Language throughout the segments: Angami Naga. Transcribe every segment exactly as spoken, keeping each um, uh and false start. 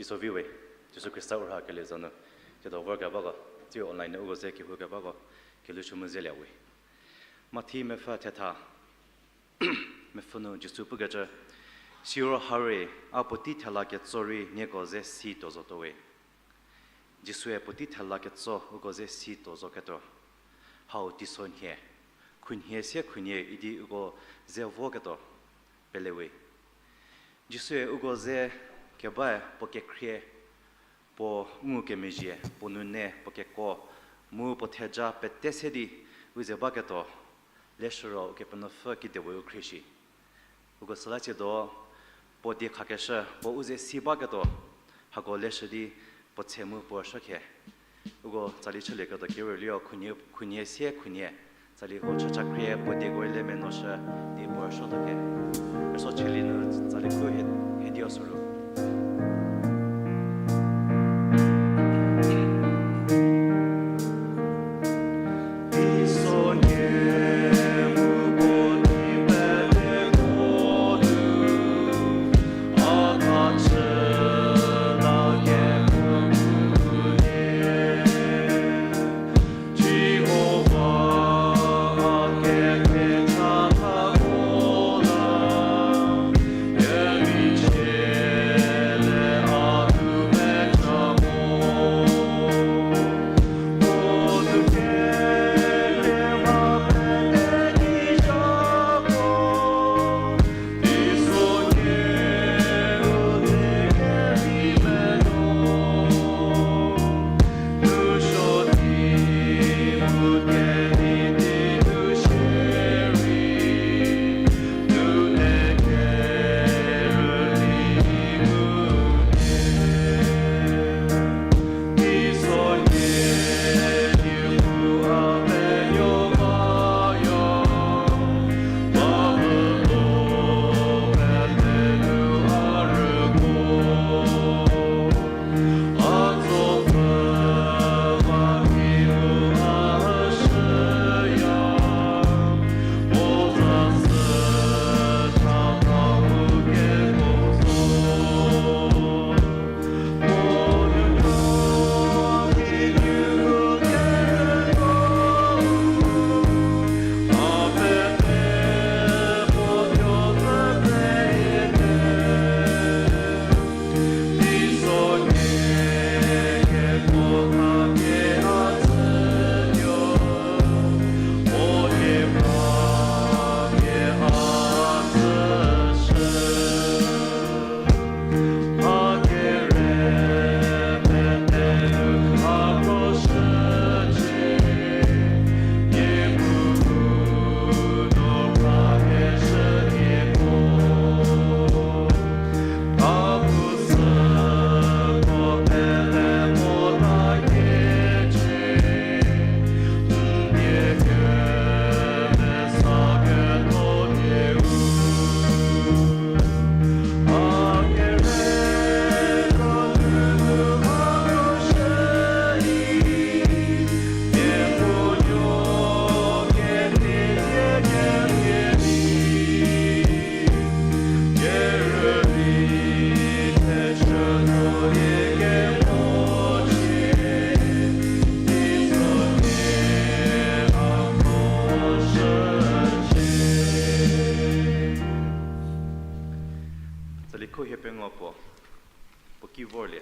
Iso vi we, Jisu Khrista u rhakelie za nu, tsiedo vorkebako, tsiu online nu uko ze kehoukebako, kelhou chü mu zelie we. Mathi mepfü thetha, mepfü nu Jisu pukecü, siro hare, a puotei thela ketso rei nieko ze si tuo zotuo we. Jisue puotei thela ketso uko ze si tuo zoketuo. Hau teisonhie, khunhie sie khunhie idi uko ze voketuo pele we. Jisue uko ze kebae puo kekhrie, puo ngukemezhie, puo nune, puo keko, mu puo theja pete se di u ze baketuo, leshüro Ukepenuopfü kidewe u khrie shi. Uko süla tsiedo, puo die khakeshü, puo u ze si baketuo, hako leshü di puo tse mu puo rüsuo khe. Uko tsali chülieketuo kerü liro khunhie, khunhie sie khunhie, tsali ho chüchakhrie puo dieko le menuoshü di puo rüsuotuo khe. Rüsuo chülie nu tsali khu hie, hie di o süru. Tsali khu hie pengou puo, puo ki vorlie.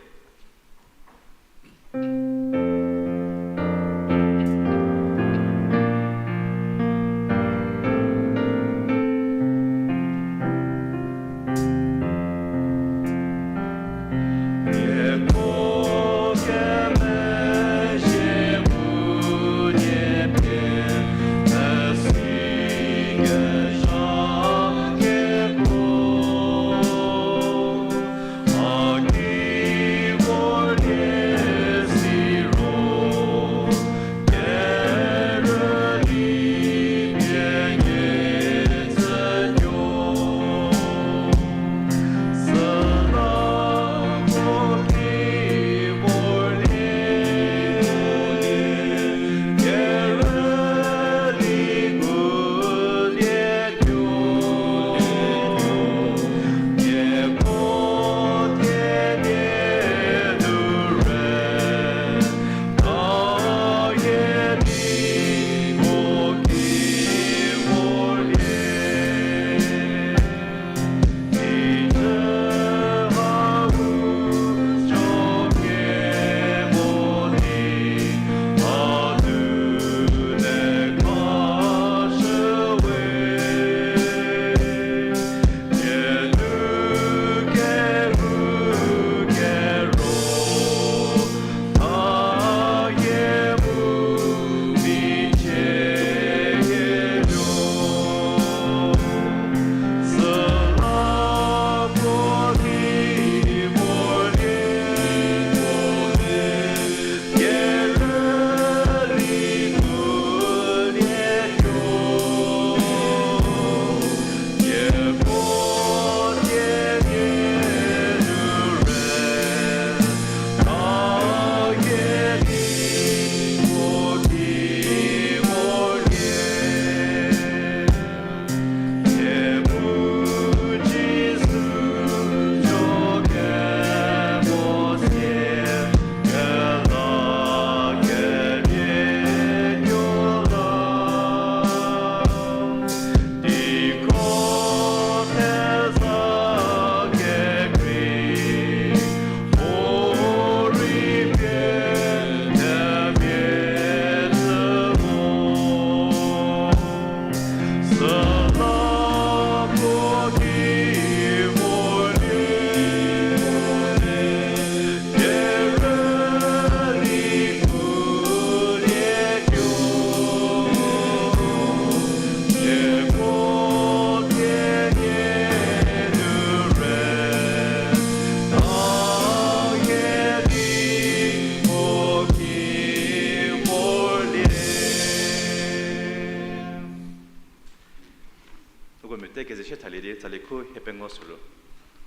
Likhu hie pengo soru.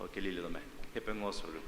O kelilietuo me. Hie pengo soru.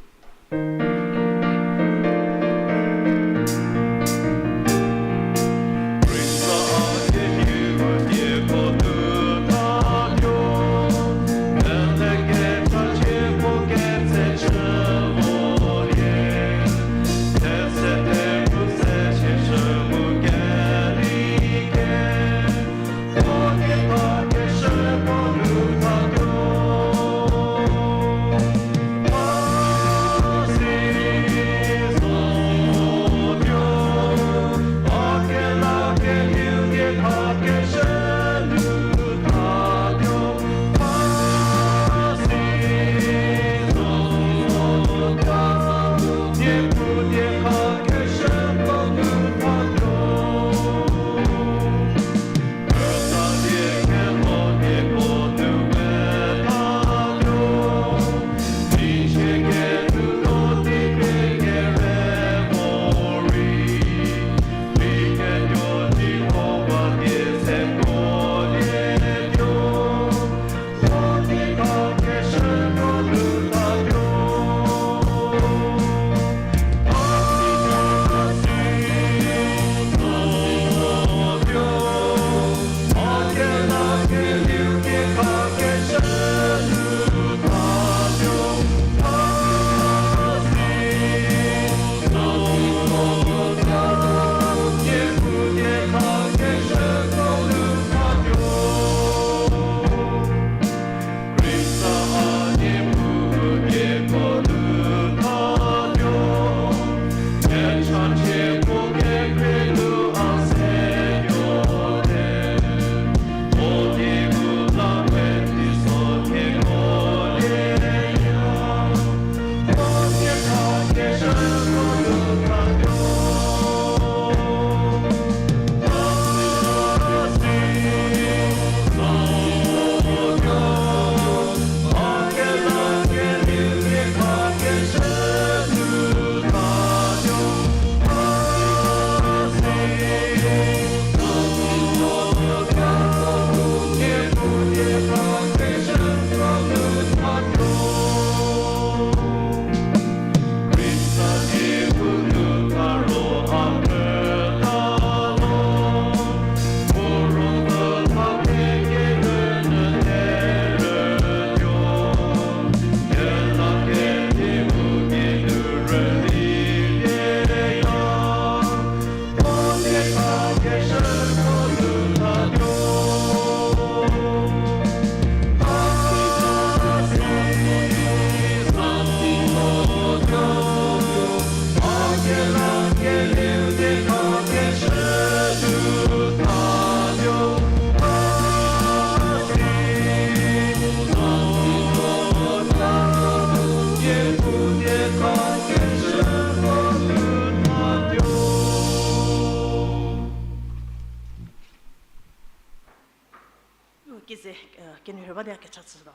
Keze, e, kenou rhei ba di a kecha chütuo.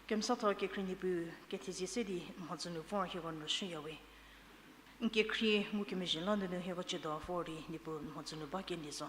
Kemesatho kekhrie Niepuu, kethezie se di n mhodzü nu vor hieko nu rüshüyawe. N kekhrie ngukemezhie la nunu hieko tsiedo vor di Niepuu n mhodzü nu ba kelie zo.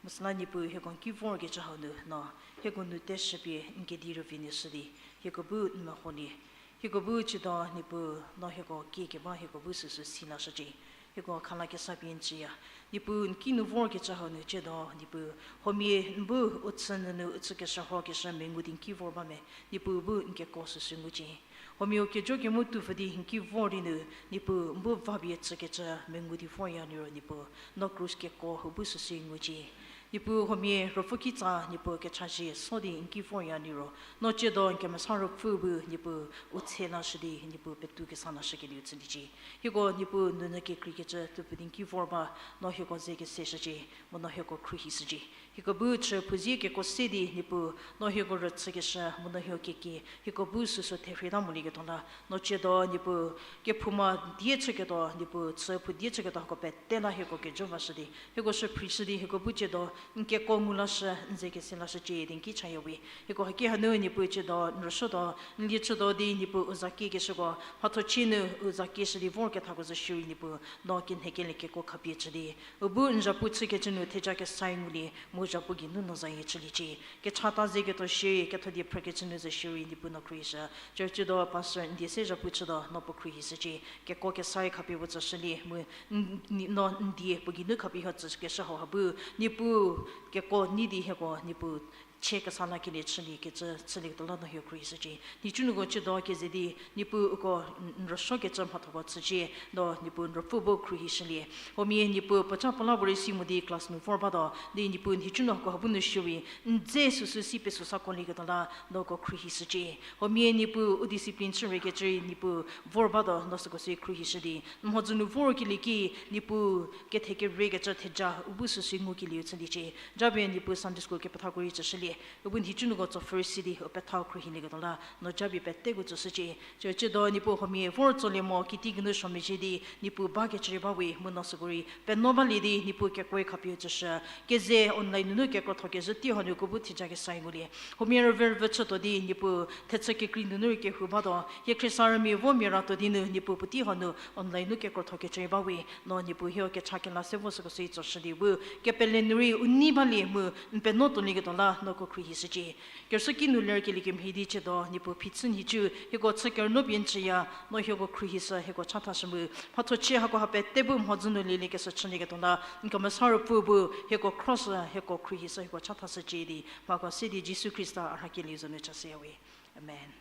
Mu süla Niepuu hieko n ki vorkecü hau nu no, hieko nu teshüpie n kedi rüvi nu shü di, hieko bu n meholie. Hieko bu tsiedo Niepuu no hieko kiekeba hieko bu süsü si lashücie. Hieko khala kesa pie n tsüya. Niepuu n ki nu vorkecü hau nu tsiedo Niepuu huomia n bu u chü nunu u chükeshü rhokeshü mengu di n ki vor ba me, Niepuu bu n keko süsü ngucie. Huomia u kejo kemo tuopfü di n ki vor di nu, Niepuu n bu vapie chükecü mengu di vorya liro Niepuu, no krus keko hau bu süsü ngucie. Niepuu huomia ruopfü kitsa Niepuu kechazhie so di n ki vorya liro, no tsiedo n kemesa ruopfü bu Niepuu u tse lashü di Niepuu petu kesa lashükelie u tsüliecie. Hieko Niepuu nunu kekreikecü tuopfü di n ki vor ba, no hieko ze keseshücie, mu no hieko khruohishücie. Hieko bu chü phuzie keko se di Niepuu, no hieko rüchükeshü, mu no hieko kekie, hieko bu süsü therhie ta molieketuo la, no tsiedo Niepuu, kephouma die chüketuo Niepuu, chü phu die chüketuo hako pete la hieko kejo vashü di, hieko shü phrishü di, hieko bu tsiedo n keko ngu lashü, n ze kese lashücie di n ki chaya we. Hieko haki hanu Niepuu ciedo, n rüsuotuo, n lie chütuo di Niepuu u za kiekeshüko, mhathochie nu u za kieshü di vorkethako zo shierei Niepuu, no kenhekelie keko khapie chü di. U bu n zhapu chükecü nu theja kesae ngulie, mu zhapu geinu no zayie chüliecie. Kechata ze ketuo shierei, ketho die phrükecü nu zo shierei Niepuu no khruohishü. Church do pastor n die se zhapu chütuo, no puo khruohishücie. Keko kesae khapie puo tsüshülie, mu n, n, no n die puo geinu khapie ho tsükeshü hauha bu, Niepuu keko nei di hieko, Niepuu chie kesa lakelie chülie kecü chülieketuo la no hieko khruohishücie. Nhicunuoko ciedo keze di, Niepuu uko n, n rüsuokecü mhathoko chücie, no Niepuu n ruopfü bu khruohishülie. Huomia Niepuu puoca puo la puorei si mo di class nu vor batuo, di Niepuu nhicunuoko ha bu nu shierei, n dze süsü si pesü sakolieketuo la, no uko khruohishücie. Huomia Niepuu u discipline chü rei kecü rei Niepuu vor batuo, no süko si khruohishü di. N mhodzü nu vorkelie ki, Niepuu kethekerekecü theja u bu süsü ngukelieu chüliecie. Japie Niepuu Sunday school kepethako rei tsüshülie. U bu nhicunuoko tsopfhü si di u pethau khruohilieketuo la, no japie peteko tsüshücie. Ciedo Niepuu huomia vor tsolie mo, kiti geinu suomezhie di, Niepuu bakecü rei ba we, mu no süko rei penuo balie di, Niepuu kekoe khapie tsüshü. Keze online nunu kekrotho kezhü tei hanu uko bu theja kesae ngulie. Huomia rüve rüve chütuo di, Niepuu thechü kekrei nunu rei kehou batuo. Hie khriesarümia vo mia ratuo di nu, Niepuu puotei hanu online nu kekrotho kecü rei ba we, no Niepuu hieko kecha kela se vo süko si tsoshü di bu, kepele nu rei u nei balie mu, n penuo tuolieketuo la, no uko khruohishücie. Kerüsuoki nu lerkelie kemhie di ciedo, Niepuu phichü nhicu, hieko chü kerünuo pie n chüya, no hieko khruohishü, hieko chathashü mu, mhathochie hako ha pete bu mhodzü nu lieliekeshü chülieketuo la, n kemesa ruopfü bu, hieko khroshü, hieko khruohishü, hieko chathashücie di, mhako se di Jisu Khrista a rhakelieu za nu chashüya we. Amen.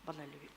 Ba la le.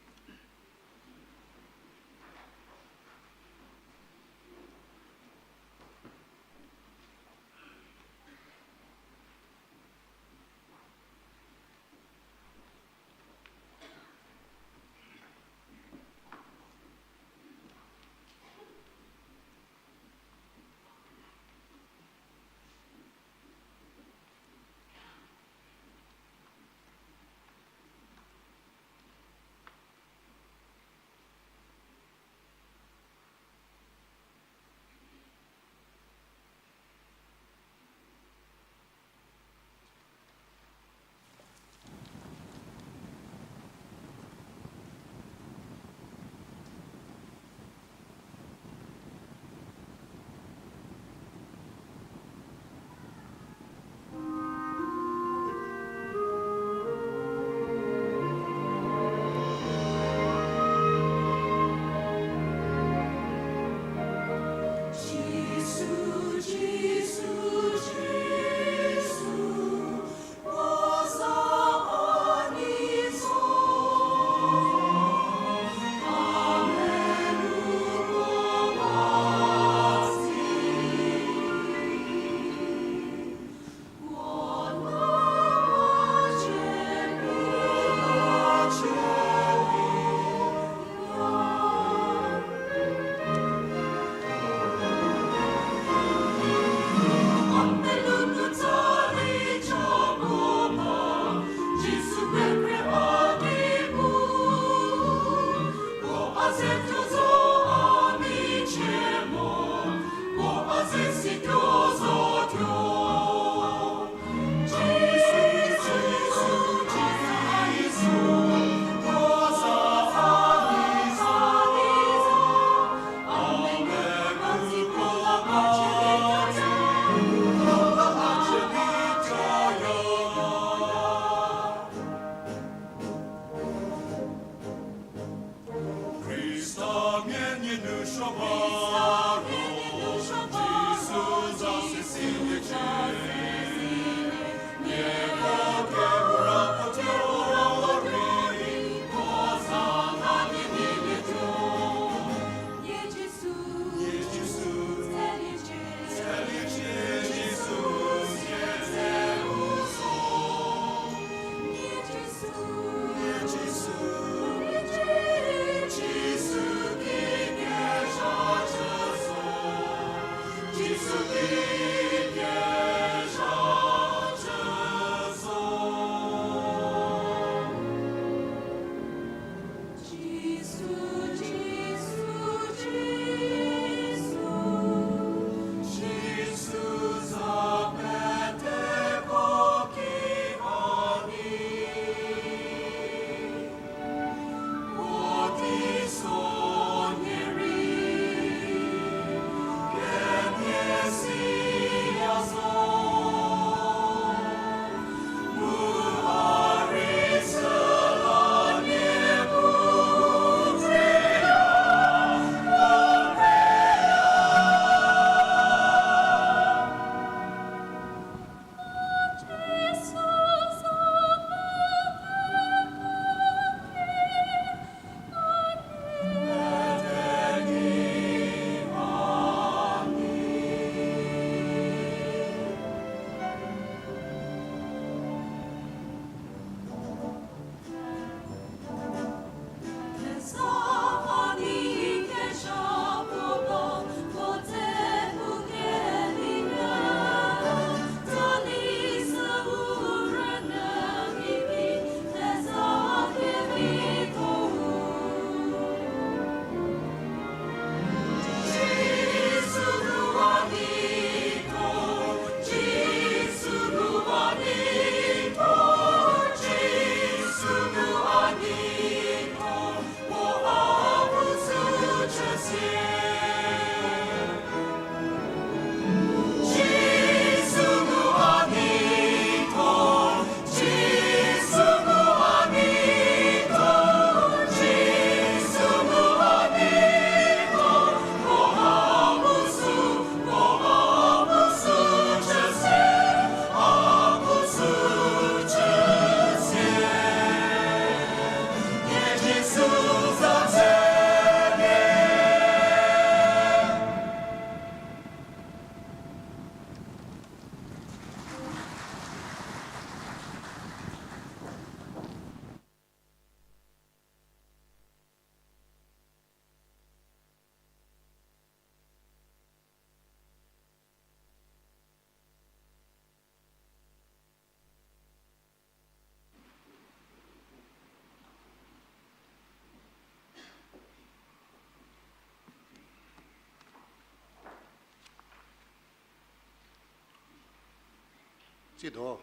Siedo,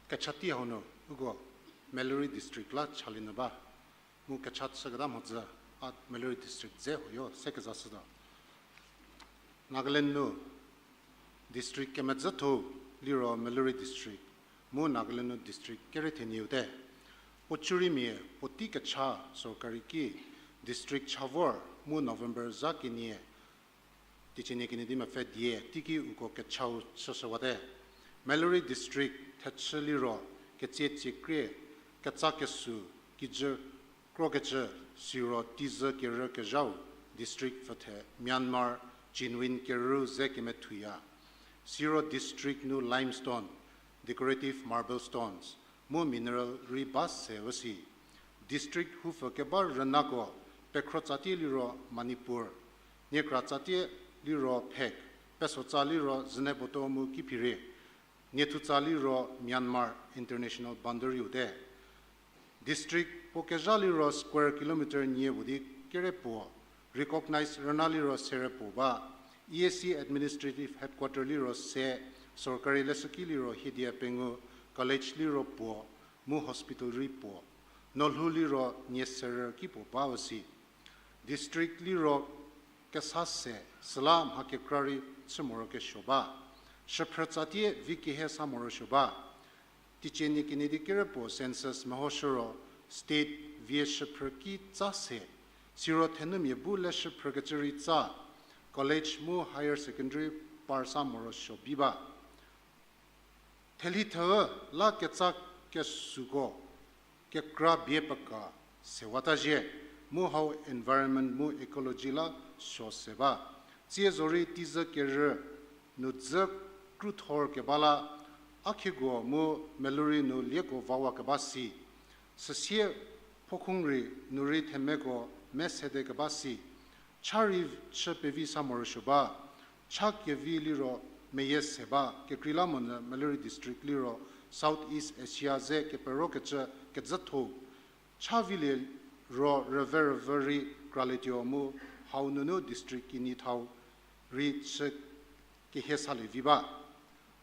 kecha tei hau nu uko Meluri District la chalie nyü ba, mu kecha chüketa mhodzü, a Meluri District dze huoyo se kezashütuo. Nagaland nu district kemedzütho liro Meluri District, mu Nagaland nu district kere thenieu te. Puo chürimia puotei kecha sorkari ki district cha vor mu November zha kenie, teicie nie kenie di mepfü die teiki uko kechau chüshüwate. Meluri District thechü liro ketsie tsiekrie, ketsa kesu, kijü krokecü, siro teizü kerü kezhau district pfüthe Myanmar genuine kerü ze kemethuya. Siro district nu limestone, decorative marble stones, mu mineral rei ba se üsi. District hupfü keba rünako, pekhro tsatie liro Manipur, niekra tsatie liro Phek, pesotsa liro Zunheboto mu Kiphire, niethutsa liro Myanmar international boundary-u te. District puo kezha liro square kilometer nie puo di kere puo, recognize rüna liro sere puo ba, E A C administrative headquarter liro se, sorkari leshüki liro hiedia pengou, college liro puo, mu hospital rei puo, nolhou liro nie serü ki puo ba üsi. District liro kesa se, süla mha kekra rei chü morokesuo ba. Shüphrü tsatie vi kehie sa morosuo ba. Teicie nie kenie di kere puo census mehoshü ro state vie shüphrü ki tsa se, siro thenumia bu leshüphrü kecü rei tsa, college mu higher secondary par sa morosuo bi ba. Thelhi theu la ketsa kesuko kekra bie peka sewata zhie, mu hau environment mu ecology la suo se ba. Tsie zorei teizü kerü nu dzü kruthor keba la, a khieguo mu Meluri nu lieko vawa keba si. Süsie phokhungrei nu rei themeko mesede keba si. Cha rei chü pevi sa morosuo ba. Cha kevi liro meyie se ba, kekreilamonyü Meluri District liro South East Asia ze keperokecü kedzütho. Cha vilie ro rüve rüvü rei kralietuo mu hau nunu district kinyi thau rei chü kehie salie vi ba.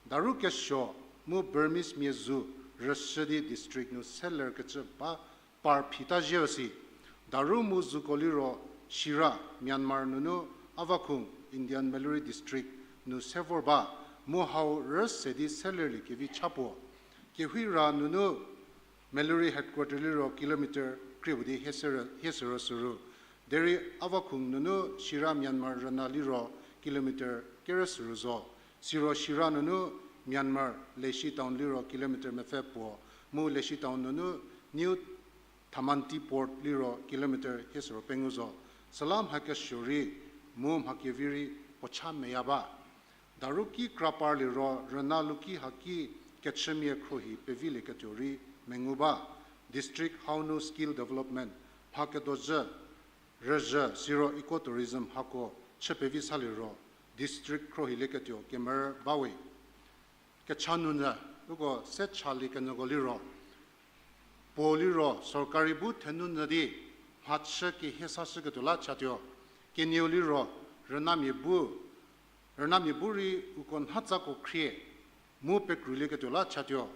Daru kesuo mu Burmese mia zu rüshü di district nu seler kecü ba par phita zhie üsi. Daru mu zuko liro Shira, Myanmar nunu Avakhung, Indian Meluri District nu se vor ba, mu hau rüse di selerlie kevi cha puo. Kehira nunu Meluri headquarter liro kilometer krie puo di hie sürü, hie sürü süru. Derei Avakhung nunu Shira Myanmar rüna liro kilometer kerü süru zo. Siro Shira nunu Myanmar Leshi town liro kilometer mepfü puo, mu Leshi town nunu New Thamanti port liro kilometer hie sürü pengou zo. Süla mha kesuo rei mu mha kevi rei puo cha meya ba. Daru ki kra parlie ro rüna luki haki kechümia khruohi pevilieketuo rei mengu ba. District hau nu skill development, mha kedozhü, rüzhü, siro ecotourism hako chü pevi salie ro district khruohilieketuo kemerü ba we. Kecha nunyü, uko se chalie kenyüko liro, puo liro sorkari bu thenu nyü di mhachü kehie sashüketuo la chatuo. Kenieu liro rünamia bu, rünamia bu rei uko nhatsako khrie mu pekrulieketuo la chatuo.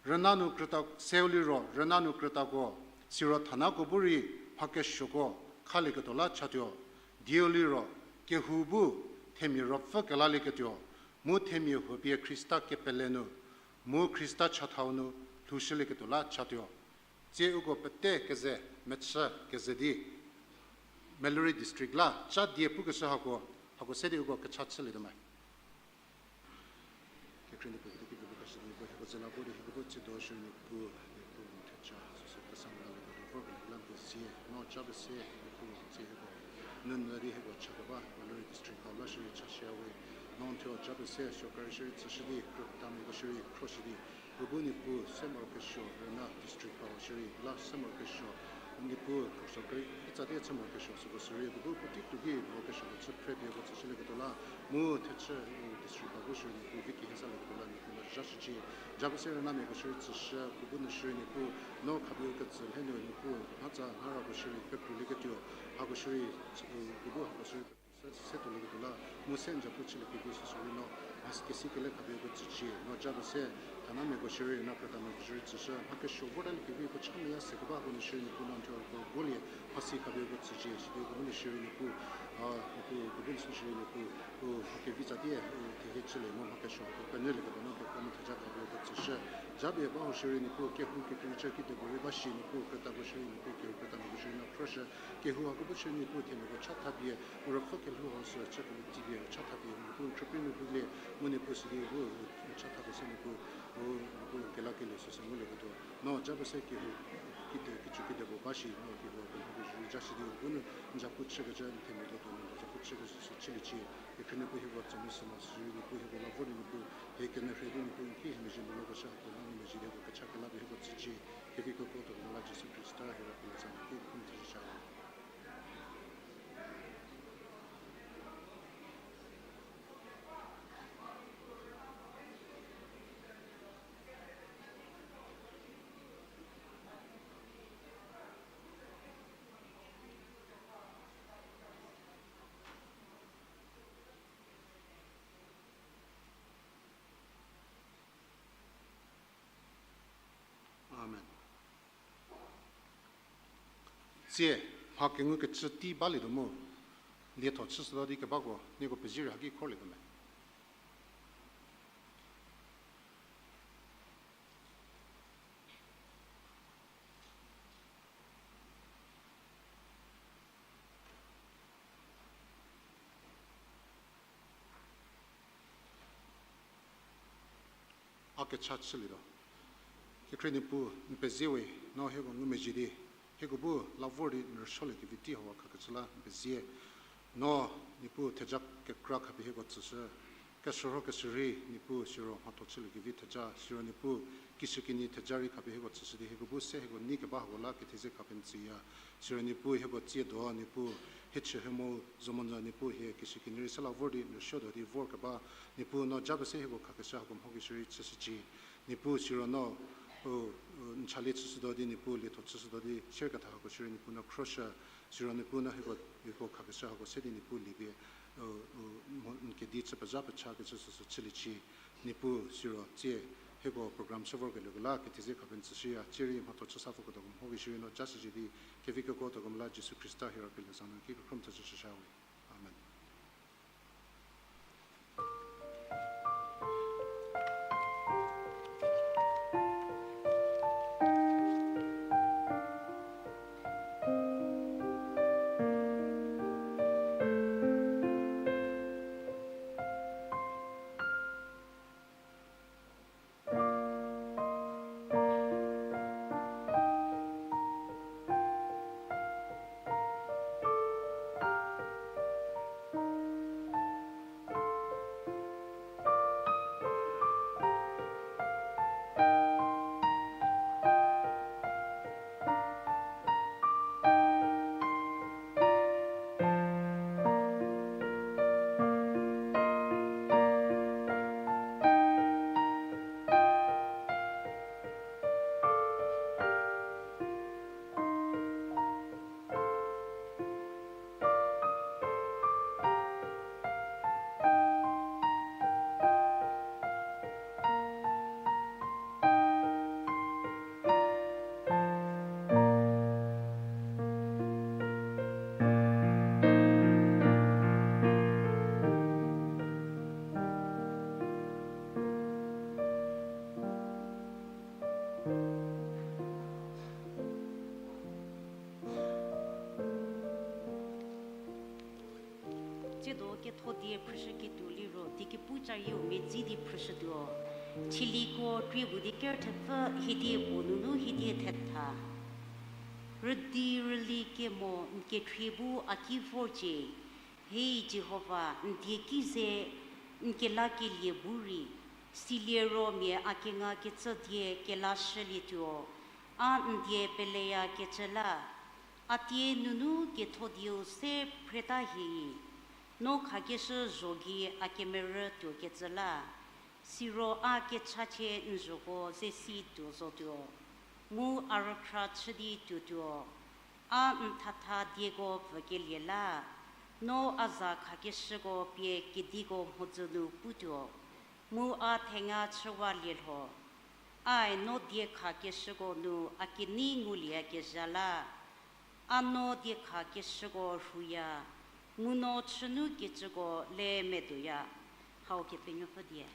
Rüna nu krüta, seu liro rüna nu krütako, siro thanako bu rei mha kesuoko khalieketuo la chatuo. Dieu liro kehou bu themia ruopfü kelalieketuo, mu themia huopie Khrista kepele nu, mu Khrista chathau nu lhoushülieketuo la chatuo. Tsie uko pete keze mechü keze di Meluri District la cha die pukeshü hako, hako se di uko kecha chülietuo me. Kekhrie Niepuu, kedi kepekashü di Niepuu, hieko zela vo di hieko bu tsiedo shierei Niepuu, Niepuu n thecha süsü kesa moralieketuo vor kelikilamia zie, no japie se Niepuu tsie hieko nunyü di hieko chakeba Meluri District hau la shierei chashüya we, no n thuo japie se sorkari shierei tsüshü di krütamiako shierei khroshü di, uko bu Niepuu se morokesuo rüna district hau shierei la se morokesuo, Niepuu sorkari kitsatie chü morokesuo süko sürei uko bu puotei tuo ki morokesuoko chü phrepieko tsüshülieketuo la, mu thechü u district hau bu shierei Niepuu vi kehie salieketuo la Niepuu no zhashücie. Japie se rünamiako shierei tsüshü, uko bu nu shierei Niepuu no khapie u ketsü lhe nu Niepuu mhatsa mharako shierei pekrulieketuo, hako shierei, u, uko bu hako shierei se tuolieketuo la, mu se n zapu chüliekevi süsürei no, a kesi kele khapie uko tsücie, no japie se, thanamiako shierei, no krütamiako shierei tsüshü, mha kesuo vortaliekevi uko cha meyie se kebako nu shierei Niepuu no n thuo uko volie, mhasi khapie uko tsücie, sidi uko bu nu shierei Niepuu, a, Niepuu, uko bu nu shierei Niepuu, u, mha kevi tsatie, u, thehie chülie, mu mha kesuo, uko penyülieketuo no kekra nu theja khapie uko tsüshü, japie ba ho shierei Niepuu, kehou kekreicü kidepuorei ba shi Niepuu, krütako shierei Niepuu, kehou krütamiako shierei no khrüshü, kehou hako bu shierei Niepuu, themiako cha thapie, u rükhü kelhou hau sü chü kele tipie, u cha thapie, Niepuu, n khrüprei nu pulie, mu Niepuu sidi u, u cha thapie se Niepuu, u, Niepuu, kelakelie süsü ngulieketuo. No japie se kehou, kide, kichü kidepuo ba shi, no kehou hako bu shierei ja sidi u bu nu, n zapu chükecü, n themiako tuo nu, n zapu chükecü sü chüliecie, kekhrü Niepuu hieko tsü mu sü ma sürei Niepuu hieko la vor di Niepuu, hie kemerhei di Niepuu, n ki hie mezhie nu lokeshü hako la ngumezhie di hieko kecha kelapie hieko tsücie, kevi kekuo tuo kemo la Jisu Khrista hie ra pele za nu ki kekhrünu thezhü cha. Amen. Tsie, mha kengukecü tei balietuo mu, lietho chüshütuo di kebako, nieko pezie rei haki khorlietuo me. A kecha chülietuo. Kekhrie Niepuu, n pezie we, no hieko ngumezhie di, hieko bu la vor di n rüsuoliekevi tei hau khakecü la n pezie. No, Niepuu theja kekra khapie hieko tsüshü. Keshürho keshürei, Niepuu siro mhatho chüliekevi theja, siro Niepuu kishükinyi theja rei khapie hieko tsüshü di hieko bu se hieko nei keba hako la ketheze khapie n tsüya. Siro Niepuu hieko tsiedo, Niepuu hie chü hie mo zomonyü Niepuu hie kishükinyi rei se la vor di n rüsuotuo di vor keba, Niepuu no japie se hieko khakeshü hako mhokeshü rei chüshücie. Niepuu siro no, u, u, n chalie chüshütuo di Niepuu lietho chüshütuo di shierketha hako shierei Niepuu no khrüshü, siro Niepuu no hieko, hieko khakeshü hako se di Niepuu liepie, u, u, mo, n kedi chü pezha pechakecü süsü chüliecie. Niepuu siro tsie hieko program chü vorkelieko la ketheze khapie n tsüshüya, tsie rei mhatho chü sa voketuoko mhokeshü rei no jashücie di, kevi kekuo tuo kemo la Jisu Khrista hie ra pele za nu ki kekhrünu thezhü shüya we. Amen. Tsiedo ketho die phrüshüketuo liro, die kepu carieu medzi di phrüshütuo. Chiliko krie bu di ker thepfü hiedie puo nunu hiedie thetha. Rüdi rüli kemo n kethrie bu a ki vorcie. Hei Jihova, n die ki ze n kelakelie bu rei, silie ro mia a kenga kecü die kelashülietuo, a n die peleyakecü la. A tie nunu ketho dieu se phreta hie, no khakeshü zho gei a kemerü tuokecü la. Siro a kechachie n zhoko ze si tuo zotuo, mu a rükhra chü di tuotuo, a n thatha dieko pfükelie la. No a za khakeshüko pie kediko mhodzü nu putuo, mu a thenga chüwalie lho. Ae no die khakeshüko nu a kenei ngulieyakezha la, a no die khakeshüko rhuya, mu no chünu kecüko le medoya. Hau Kepenuopfü die.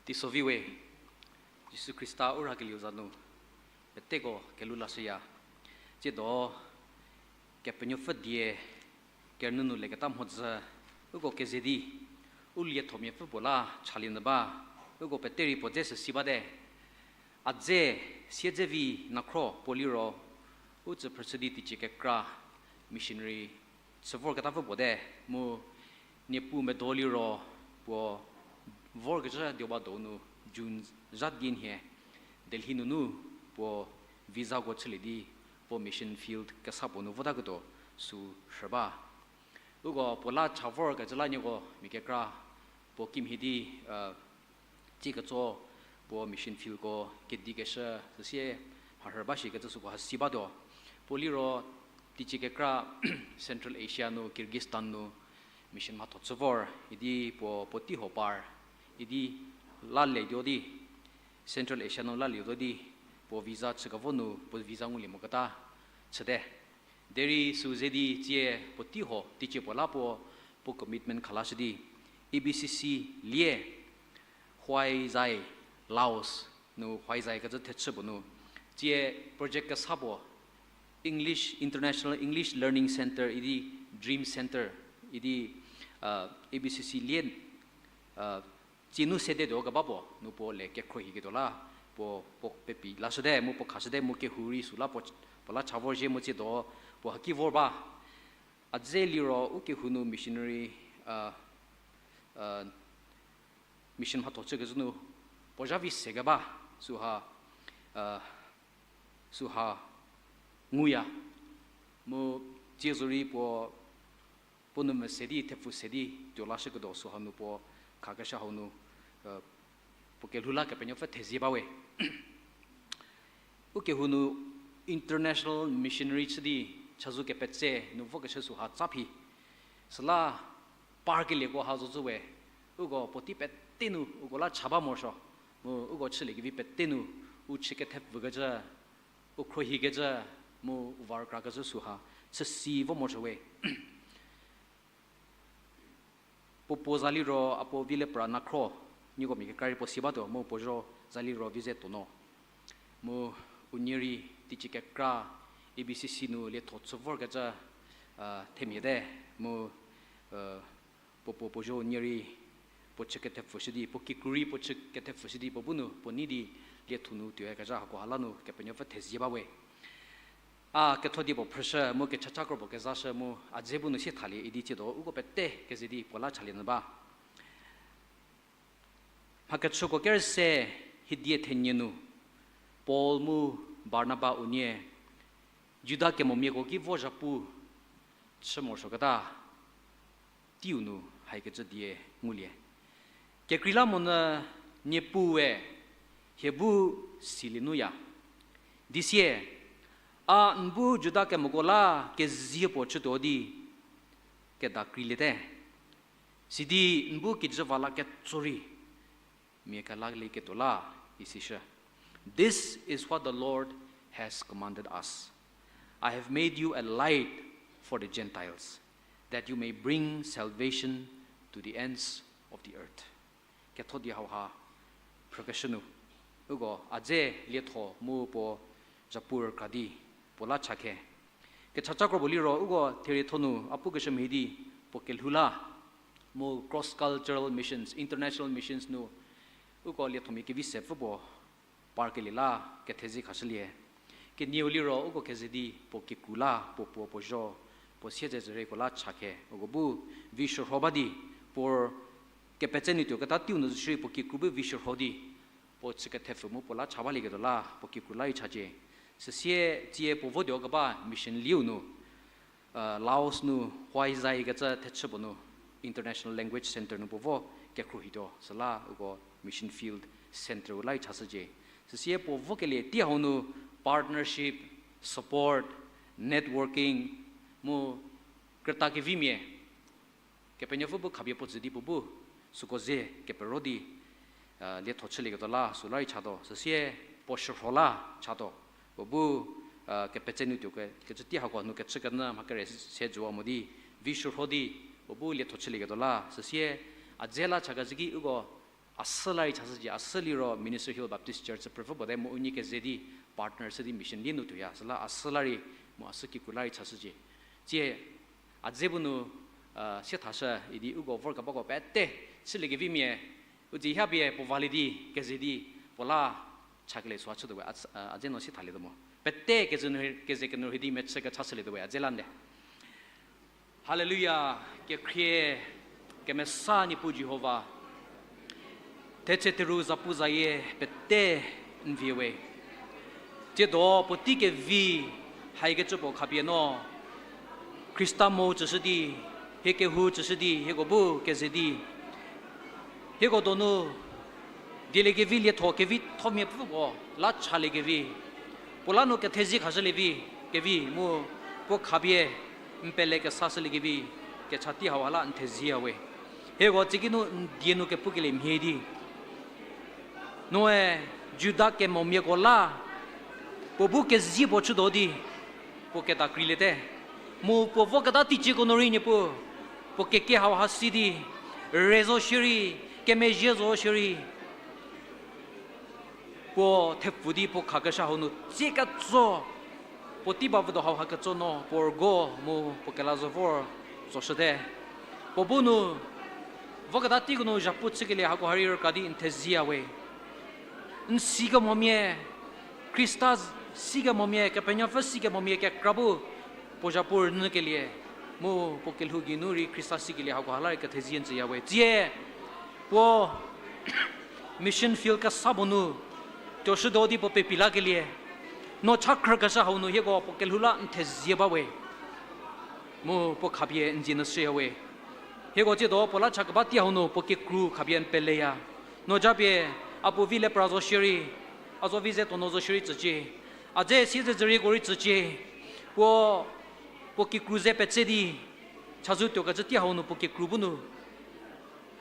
Teisovi we, Jisu Khrista u rhakelieu za nu peteko kelhou lashüya. Tsiedo Kepenuopfü die kerünyü nu leketa mhodzü, uko keze di u liethomiapfü puo la chalie nyü ba, uko pete rei puo dze süsi bate. A dze, siedzevi Nakhro puo liro, u tsü phrüshü di teicie kekra missionary chü vorketapfü puo te, mu Niepuu medo liro puo vorkecü Deobado nu June zha di nhie Delhi nunu puo visako chülie di puo mission field kesa puo nu votaketuo sü rhü ba. Uko puo la cha vorkecü la nieko mia kekra puo kimhie di, tsie ketso puo mission fieldko kedikeshü süsie mharhü ba shikecü süko hasi batuo. Puo liro teicie kekra Central Asia nu Kyrgyzstan nu mission mhatho chü vor idi puo puotei huo par idi lalietuo di, Central Asia nu lalietuo di, puo visa chükevo nu puo visa ngulie moketa chüte. Derei sü ze di tsie puotei huo teicie puo la puo, puo commitment khalashü di, E B C C lie, Huaizai, Laos nu Huaizai kecü thechü puo nu, tsie project kesa puo, English, International English Learning Centre idi, Dream Centre idi, A B C C lie, tsie nu sedetuo keba puo nu puo le kekhruohiketuo la, puo, puo pepi lashüte mu puo khashüte mu kehou rei süla puo, puo la cha vorzhie mu tsiedo puo haki vor ba. A dze liro u kehou nu missionary, mission mhatho chükecü nu puo zha vi se keba, süha, süha nguya. Mu tsie zorei puo, puo nu mese di, thepfu se di tuo lashüketuo süha nu puo khakeshü hau nu, puo kelhou la Kepenuopfü thezie bawe. U kehou nu international missionary chü di chazou kepetse nu vokeshü süha tsa phi. Süla parkelieko ha zocü we, uko puotei pete nu uko la cha ba morosuo, mu uko chüliekevi pete nu u chü kethepfükecü, u khruohikecü, mu u var krakecü süha chüsi vo morosuo we. Puo puo za liro a puo vi le pra Nakhro, nieko mia kekra rei puo si batuo mu puo zho za liro Vize Tono. Mu unie rei teicie kekra E B C C nu lietho chü vorkecü themia te, mu puo puo puo zho unie rei puo chü kethepfüshü di, puo kikru rei puo chü kethepfüshü di puo bu nu puo nei di lietho nu tuoyakezha hakoha la nu Kepenuopfü thezie bawe. A ketho di puo phrüshü mu kechachakro puo kezashü mu a dze bu nu sie thalie idi tsiedo uko pete keze di puo la chalie nyü ba. Mhakechüko kerüse hiedie thenie nu, Paul mu Barnaba unie Juda kemomiako ki vo zhapu chü morosuoketa teiu nu haikecü die ngulie. Kekreilamonyü Niepuue hie bu silie nuya. Di sie, a n bu Juda kemoko la kezie puo chütuo di kedakreiliete. Sidi n bu kijü va la ketso rei mia kelalieketuo la, isishü. This is what the Lord has commanded us. I have made you a light for the Gentiles, that you may bring salvation to the ends of the earth. Ketho di hauha phrükeshü nu, uko a dze lietho mu puo zhapu rükra di puo la chakhe. Kechachakro puo liro uko therietho nu a pukeshü mhie di puo kelhou la, mu cross cultural missions, international missions nu uko liethomia kevi sepfü puo parkelie la kethezie khashülie. Kenieu liro uko keze di puo kikru la puo puo puo zho, puo siedzedzürieko la chakhe, uko bu vi shürho ba di, puo kepetse nu tuoketa teiu nu zo shierei puo kikru bu vi shürho di puo chü kethepfü mu puo la cha balieketuo la puo kikru la rei chacie. Süsie tsie puo votuo keba mission liu nu Laos nu Huaizai kecü thechü puo nu International Language Center nu puo vo kekhruohituo, süla uko Mission Field Center-u la rei chashücie. Süsie puo vokelie tei hau nu partnership, support, networking, mu krüta kevimia, Kepenuopfü bu khapie puo tsü di puo bu, süko ze kepero di, lietho chülieketuo la süla rei chatuo, süsie puo shürho la chatuo, puo bu, kepetse nu tuo ke, kecü tei hako nu kechü kenyü mha kere se jüwa mo di, vi shürho di, puo bu lietho chülieketuo la, süsie, a dze la chakecü ki uko, a sü la rei chashücie, a sü liro Minister Hill Baptist Church phrüpfü puo te mu unie keze di, partner chü di mission lie nu tuoya, süla a sü la rei, mu a sü kikru la rei chashücie. Tsie, a dze bu nu, sie thashü idi uko vorkebako pete, chüliekevimia, u dze ha pie puo valie di, keze di, puo la, chakelie süa chütuo we, a dze no sie thalietuo mo. Pete keze kenu rhei di mechü kecha chülietuo we, a dze la nde. Haleluya, kekhrie, kemesa Niepuu Jihova. Thetse theru zapu zayie pete n vie we. Tsiedo puotei kevi haikecü puo khapie no. Khrista mo tsüshü di, hie kehou tsüshü di, hieko bu keze di. Hieko donu, dieliekevi lietho kevithomia pfü puo, la chaliekevi. Puo la nu kethezie khashülievi, kevi mu, puo khapie, n pele kesashüliekevi, kecha tei hau ha la n thezieya we. Hieko tsiki nu n die nu kepukelie mhie di. Noe, Juda kemomiako la, puo bu kezie puo chütuo di, puo keta kreiliete. Mu puo voketa teicieko nu rei Niepuu, puo keke hau ha si di, re zo shierei, kemezhie zo shierei. Puo thepfu di puo khakeshü hau nu tsie ketso, puo tei ba vüdo hau ha ketso no, puo rügo mu puo kela zo vor tsoshüte. Puo bu nu, voketa teiko nu zhapu chükelie hako ha rei rüka di n thezieya we. N sikemomia, Khrista sikemomia, Kepenuopfü sikemomia kekra bu, puo zhapu rünyükelie, mu puo kelhou geinu rei Khrista sikelie hako ha la rei kethezie n tsüya we. Tsie, puo, mission field kesa puo nu, tuoshütuo di puo pepi lakelie, no cha khrükeshü hau nu hieko puo kelhou la n thezie ba we. Mu puo khapie n dzie nu shüya we. Hieko tsiedo puo la cha keba tei hau nu puo kikru khapie n peleya. No japie, a puo vi lepra zo shierei, a zo vi ze tono zo shierei tsücie. A dze siezedzürieko rei tsücie. Puo, puo kikru ze petse di, chazou tuokecü tei hau nu puo kikru bu nu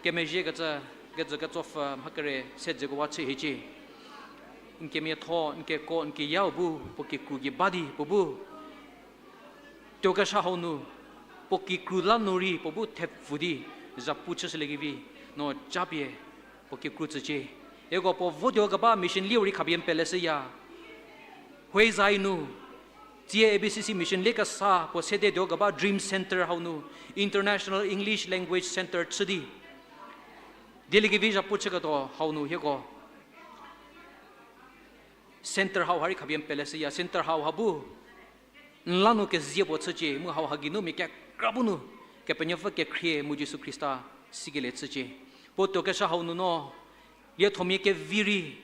kemezhiekecü, kejü ketsopfü mha kere sedzeko wa chü hiecie. N kemiatho, n keko, n keyau bu puo kikru gei ba di puo bu tuokeshü hau nu, puo kikru la nu rei puo bu thepfu di, zhapu chüshüliekevi, no japie, puo kikru tsücie. Hieko puo votuo keba mission lieu rei khapie n peleshüya. Huaizai nu, tsie A B C C mission lie kesa puo sedetuo keba Dream Center hau nu, International English Language Center chü di. Dieliekevi zhapu chüketuo hau nu hieko center hau ha rei khapie n peleshüya, center hau ha bu n la nu kezie puo chücie, mu hau ha geinu mia kekra bu nu, Kepenuopfü kekhrie mu Jisu Khrista sikelie chücie. Puo tuokeshü hau nu no, liethomia kevi rei,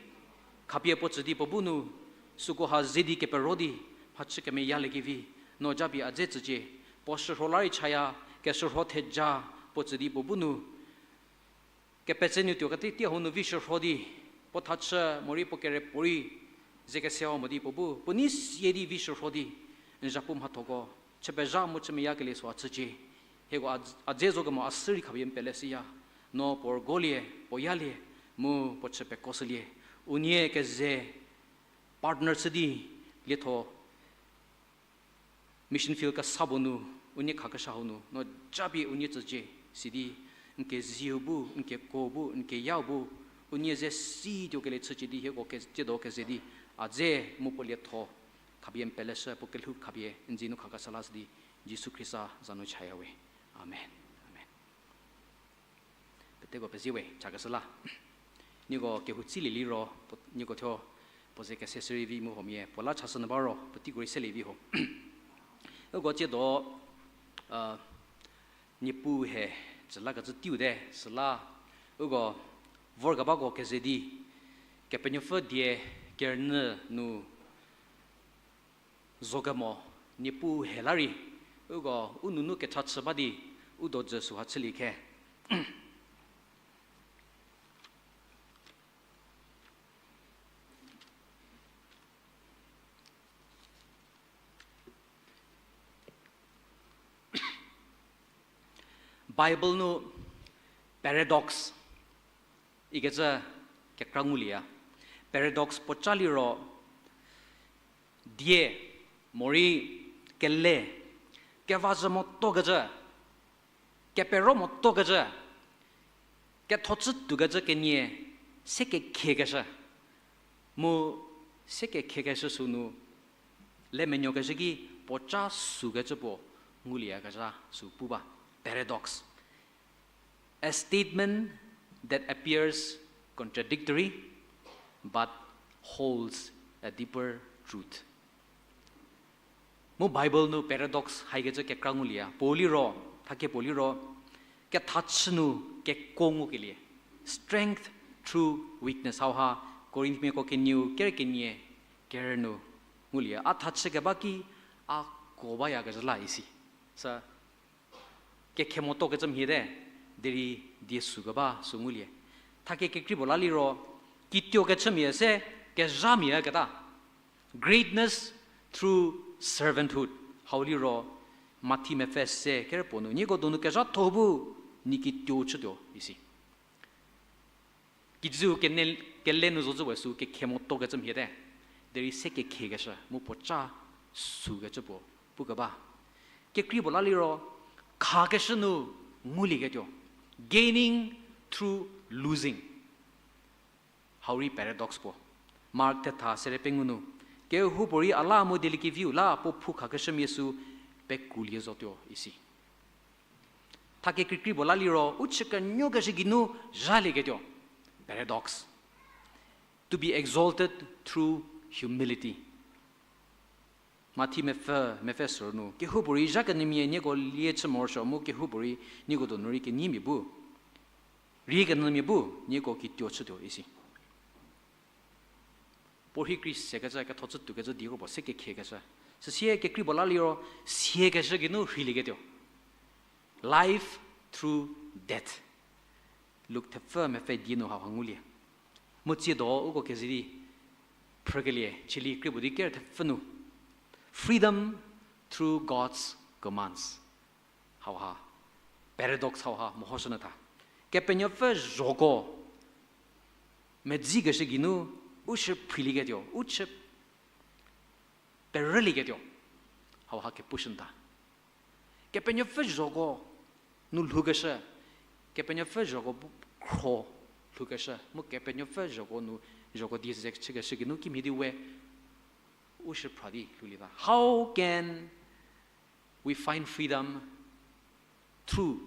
khapie puo tsü di puo bu nu, süko ha ze di kepero di, mhachü kemeyaliekevi, no japie a dze tsücie, puo shürho la rei chaya, keshürho theja, puo tsü di puo bu nu, kepetse nu tuoketa tei hau nu vi shürho di, puo thachü morei puo kere puorei, ze kesewa mo di puo bu, puo nei sie di vi shürho di, n zhapu mhathoko, chüpezha mu chümeyakelie süa chücie, hieko a, a dze zo kemo a sü rei khapie n peleshüya, no puo rügolie, puo yalie, mu puo chü pekoshülie, unie keze, partner chü di, lietho, mission field kesa puo nu, unie khakeshü hau nu, no japie unie tsücie, sidi, n kezieu bu, n keko bu, n keyau bu, unie ze si tuokelie chücie di hieko ke, tsiedo keze di, a dze mu puo lietho, khapie n peleshü, puo kelhou khapie, n dzie nu khakeshü la sidi, Jisu Khrista za nu chaya we. Amen. Amen. Peteko pezie we, chakeshü la. Nieko kehou tsilie liro, puo, nieko thuo, puo ze kese shürei vi mu huomia, puo la chashü nyü ba ro, puoteiko rei selie vi ho. Uko tsiedo, a, Niepuu he, tsü lakecü teiu te, süla, uko, vorkebako keze di, Kepenuopfü die, kerünyü nu, zo kemo, Niepuu he la rei, Uko u nunu kecha chü ba di, u do jü süha chülie khe. Bible nu paradox ikecü kekra ngulieya. Paradox puoca liro, die, morei, kele, kevazhü motokecü, kepero motokecü, kethochü toukecü kenie, se kekhiekeshü. Mu se kekhiekeshü sünu, le menuokeshü ki puoca sükecü puo ngulieyakezha sü pu ba. Paradox. A statement that appears contradictory but holds a deeper truth. Mu Bible nu paradox haikecü kekra ngulieya. Puo liro, thakhe puo liro, kethachü nu kekuo ngukelie. Strength through weakness. Hauha, Korinthmiako kenieu, ker kenie, ker nu ngulieya. A thachü keba ki, a kuo bayakezha la isi. Sü, kekhe motokecü mhie te, derei die sükeba sü ngulie. Thakhe kekrei puo la liro, kituokechümia se kezhamia keta. Greatness through servanthood. Hau liro, Mathi mepfü se ker puo nu, nieko donu kezhatho bu, nie kituo chütuo isi. Kijü kene-, kele nu zocü we sü kekhe motokecü mhie te, derei se kekhiekeshü mu puoca sükecü puo pukeba. Kekrei puo la liro, khakeshü nu ngulieketuo. Gaining through losing. Hau rei paradox puo. Mark thetha sere pengou nu, kehoupuorei a la mu dieliekeviu la puo phou khakeshümia sü pekuolie zotuo isi. Thakhe kekrei puo la liro, u chü kenuokeshü geinu zhalieketuo. Paradox. To be exalted through humility. Mathi mepfü, mepfü sürü nu, kehoupuorei zha kenyümia nieko lie chü morosuo mu kehoupuorei nieko donu rei kenyimia bu, rie kenyümia bu nieko kituo chütuo isi. Puorhi krei sekecü, kethochü toukecü di kro puo se kekhiekeshü. Süsie kekrei puo la liro, siekeshü geinu rheilieketuo. Life through death. Luk thepfü mepfü die nu hauha ngulie. Mu tsiedo uko kezi di phrükelie, chili krie puo di ker thepfü nu. Freedom through God's commands. Hauha, paradox hauha mehoshünyü tha. Kepenuopfü zhoko medzikeshü geinu, u chü phrilieketuo, u chü perülieketuo. Hauha kepushünyü tha. Kepenuopfü zhoko nu lhoukeshü, Kepenuopfü zhoko bu khro lhoukeshü, mu Kepenuopfü zhoko nu, zhoko die ze chükeshü geinu kimhie di we, u chü phra di lhoulie ta. How can we find freedom through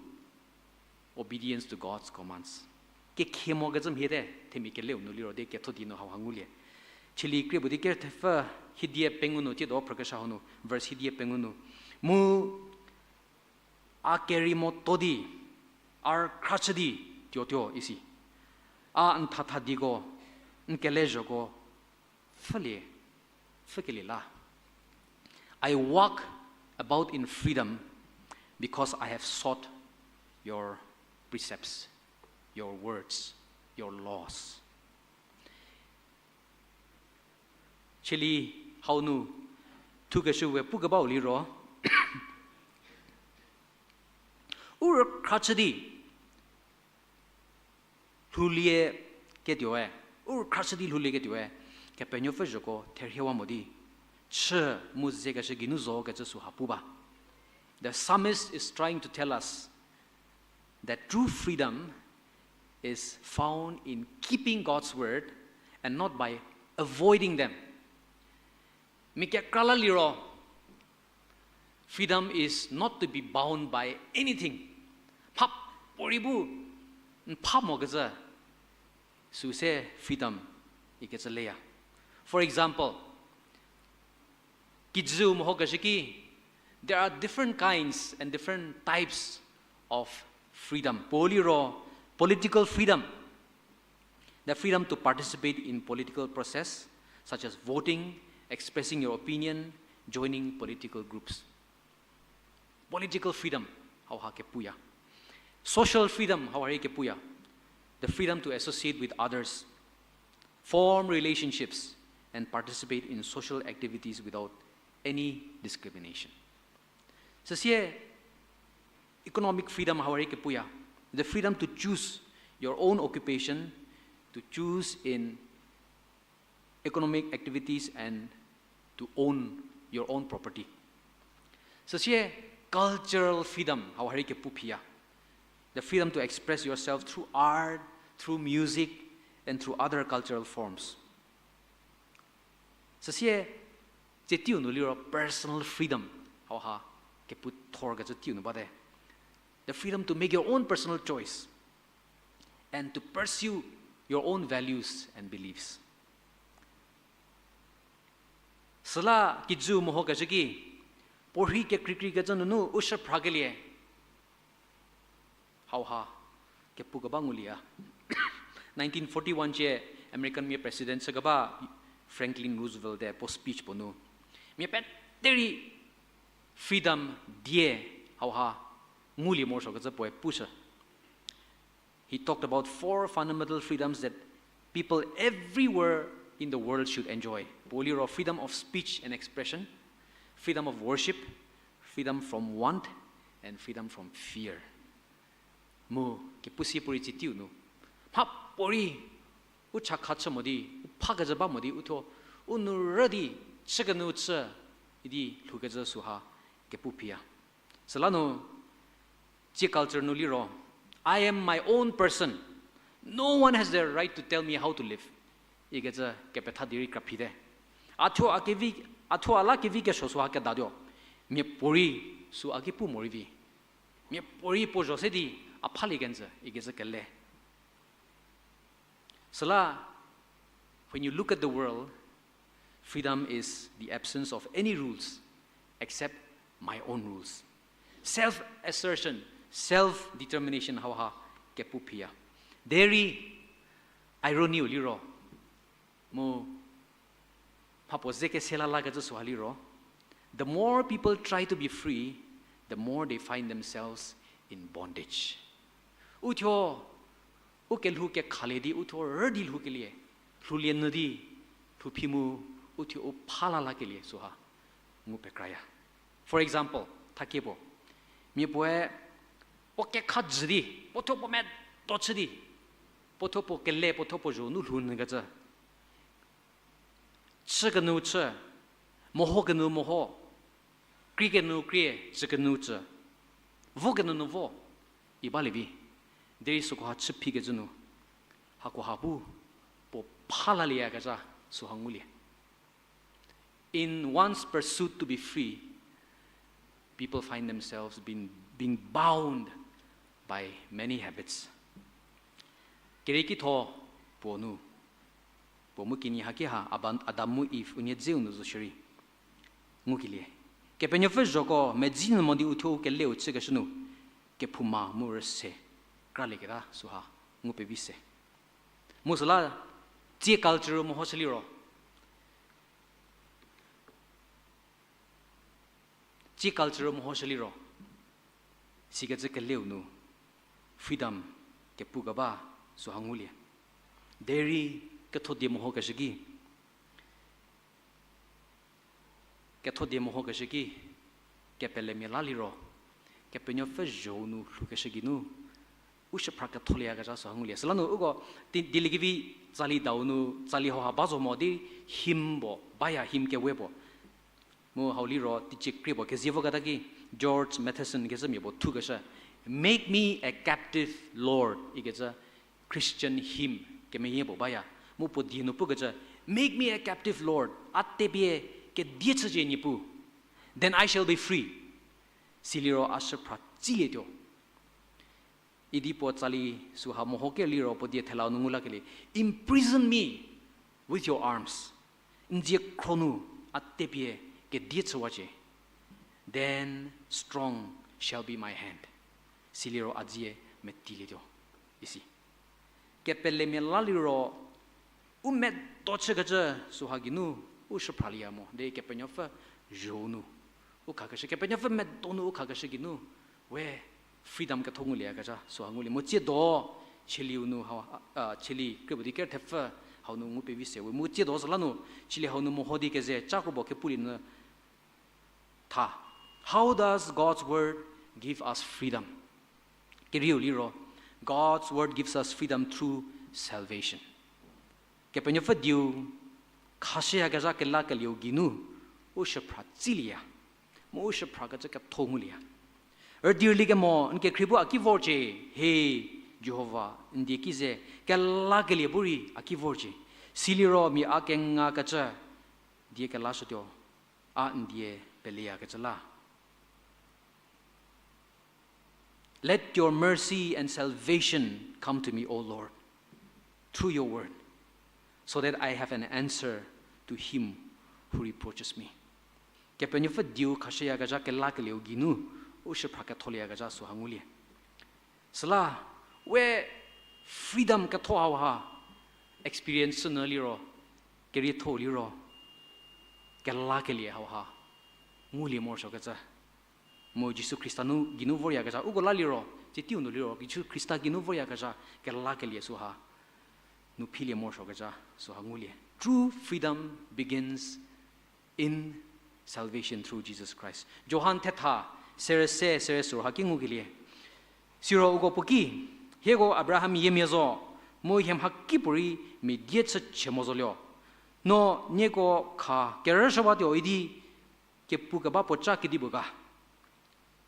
obedience to God's commands? Kekhie mokecü mhie te, themia keleu nu liro di ketho di nu hauha ngulie. Chili krie puo di ker thepfü hiedie pengou nu, tsiedo phrükeshü hau nu, verse hiedie pengou nu. Mu a kerei moto di, a rükhra chü di tuotuo isi. A n thatha dieko, n kelezhoko, pfhülie, pfhükelie la. I walk about in freedom because I have sought your precepts, your words, your laws. Chili hau nu thukeshü we pukebau liro, u rükhra chü di lhoulie ketuoe, u rükhra chü di lhoulie ketuoe, Kepenuopfü zhoko therhiewa mo di, chü mu zekeshü geinu zo kecü süha pu ba. The psalmist is trying to tell us that true freedom is found in keeping God's word and not by avoiding them. Mia kekra la liro, freedom is not to be bound by anything. Mhapuorei bu n pha mokecü, süu se freedom ikecü leya. For example, kijüu mehokeshü ki, there are different kinds and different types of freedom. Puo liro, political freedom, the freedom to participate in political process, such as voting, expressing your opinion, joining political groups. Political freedom, hauha kepuya. Social freedom, hauha rei kepuya. The freedom to associate with others, form relationships, and participate in social activities without any discrimination. Süsie economic freedom hauha rei kepuya. The freedom to choose your own occupation, to choose in economic activities and to own your own property. Süsie cultural freedom hauha rei kepu phiya. The freedom to express yourself through art, through music, and through other cultural forms. Süsie tsie teiu nu liro personal freedom hauha kepu thorkecü teiu nu bate. The freedom to make your own personal choice and to pursue your own values and beliefs. Süla kijü mehokecü ki, puorhi kekreikreikecü nunu u shüphrakelie hauha kepukeba ngulieya. Nineteen forty-one cie American mia president chükeba Franklin Roosevelt-e puo speech puo nu, mia pete rei freedom die hauha ngulie morosuokecü puoe pushü. He talked about four fundamental freedoms that people everywhere in the world should enjoy. Puo liro freedom of speech and expression, freedom of worship, freedom from want, and freedom from fear. Mu kepu sie puorei tsie teiu nu, mhapuorei u chakha chü mo di, u phakecü ba mo di, uthuo u nou rü di chükenu chü idi lhoukecü süha kepu phiya. Süla nu tsie culture nu liro, I am my own person. No one has the right to tell me how to live, ikecü kepetha di rei kraphite. A thuo a kevi, a thuo a la kevi kesuo süha kedatuo. Miapuorei süu a ki pu morei vi. Miapuorei puo zho se di a phalie kenjü ikecü kele. Süla, when you look at the world, freedom is the absence of any rules except my own rules. Self-assertion, self-determination hauha kepu phiya. Derei, irony-u liro, mu mhapuo ze kese la lakecü süha liro, the more people try to be free, the more they find themselves in bondage. Uthuo, u kelhou kekhalie di uthuo rü di lhoukelie, lhoulie nyü di, lhouphi mu, uthuo u pha la lakelie süha ngu pekraya. For example, thakie puo, miapuoe puo kekha jü di, puo thuo puo medo chü di, puo thuo puo kele, puo thuo puo zho nu lhou nyükecü, chükenu chü, meho kenu meho, krie kenu krie, tsükenu tsü, vo kenu nu vo, i balie vi. Derei sükoha chü phikecü nu, hakoha bu puo pha lalieyakezha süha ngulie. In one's pursuit to be free, people find themselves being, being bound by many habits. Kerieki tho puo nu, puo mu kinyi haki ha, Aban-, Adam mu Eve unie dzeu nu zo shierei ngukelie, Kepenuopfü zhoko medzi nyü mo di uthuo u keleu chükeshü nu, kephouma mu rüse kralieketa süha ngu pevi se. Mu süla, tsie culture mehoshü liro, tsie culture mehoshü liro, sikecü keleu nu freedom kepukeba süha ngulie. Derei ketho die mehokeshü ki, ketho die mehokeshü ki, kepelemia la liro, Kepenuopfü zho-u nu lhoukeshü geinu, u shüphra ketholieyakezha süha ngulie. Süla nu uko, di-, dieliekevi tsali dau nu, tsali hauha ba zo mo di hymn puo baya, hymn kewe puo. Mu hau liro teicie krie puo kezie voketa ki, George Matheson kecü mia puo thukeshü, Make me a captive, Lord, ikecü Christian hymn kemeyie puo baya. Mu puo die nu pukecü, Make me a captive, Lord, a tepie kedie chücie Niepuu, then I shall be free. Siliro a shüphra tsilietuo. Idi puo tsali süha mehoker liro puo die thelau nu ngu lakelie, Imprison me with your arms. N dzie khro nu a tepie kedie chüwacie. Then strong shall be my hand. Siliro a dzie metilietuo, isi. Kepelemia la liro, u medo chükecü süha geinu u shüphralieya mo, derei Kepenuopfü zho-u nu U khakeshü, Kepenuopfü medo nu u khakeshü geinu, we freedom ketho ngulieyakezha süha ngulie. Mu tsiedo, chelieu nu hau, a, cheli, krie puo di ker thepfü hau nu ngu pevi se we. Mu tsiedo süla nu, cheli hau nu meho di keze, ca kropuo kepulie nu tha. How does God's word give us freedom? Kerieu liro, God's word gives us freedom through salvation. Kepenuopfü dieu khashüyakezha kelakelieu geinu, u shüphra tsilieya. Mu u shüphrakecü ketho ngulieya. Rüdirlikemo n kekhrie bu a ki vorcie, he, Jihova, n die ki ze, kelakelie bu rei a ki vorcie. Siliro mia a kengakecü, die kelashütuo, a n die peleyakecü la. Let your mercy and salvation come to me, O Lord, through your word, so that I have an answer to him who reproaches me. Kepenuopfü dieu khashüyakezha kelakelieu geinu, u shüphra ketholieyakezha süha ngulie. Süla, we freedom ketho hauha, experience nyü liro, kerietho liro, kelakelie hauha, ngulie morosuokecü. Mu Jisu Khrista nu geinu voryakezha, uko la liro, tsie teiu nu liro, Jisu Khrista geinu voryakezha, kelakelie süha, nu philie morosuokecü, süha ngulie. True freedom begins in salvation through Jesus Christ. Johan thetha, sere se, sere sürha ki ngukelie. Siro uko puo ki, hieko Abraham yiemia zo, mu hie mhakipuorei mia die chü chie mo zo lio. No nieko kha kerüshüwatuo idi, kepukeba puo ca kedipuo ga.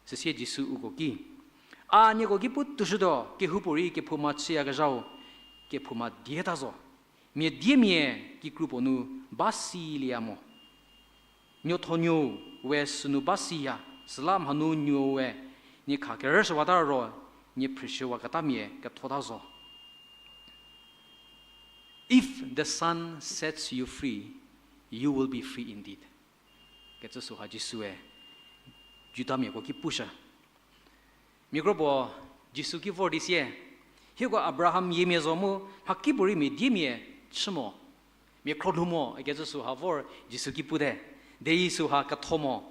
Süsie Jisu uko ki, a nieko ki pu tushütuo, kehoupuorei kephouma chüyakezhau, kephouma dieta zo. Mia diemia kikru puo nu ba silieya mo. Nuothonuou we sünu ba siya, süla mhanu nuou we nie kha kerüshüwata ro, nie phrishüwaketamia kethota zo. If the Son sets you free, you will be free indeed. Kecü süha Jisue Judamiako ki pushü. Mia kropuo Jisu ki vor di sie, hieko Abraham yiemia zo mu mhakipuorei mia diemia chü mo, mia khro lhou mo ikecü süha vor Jisu ki pute. Derei süha ketho mo,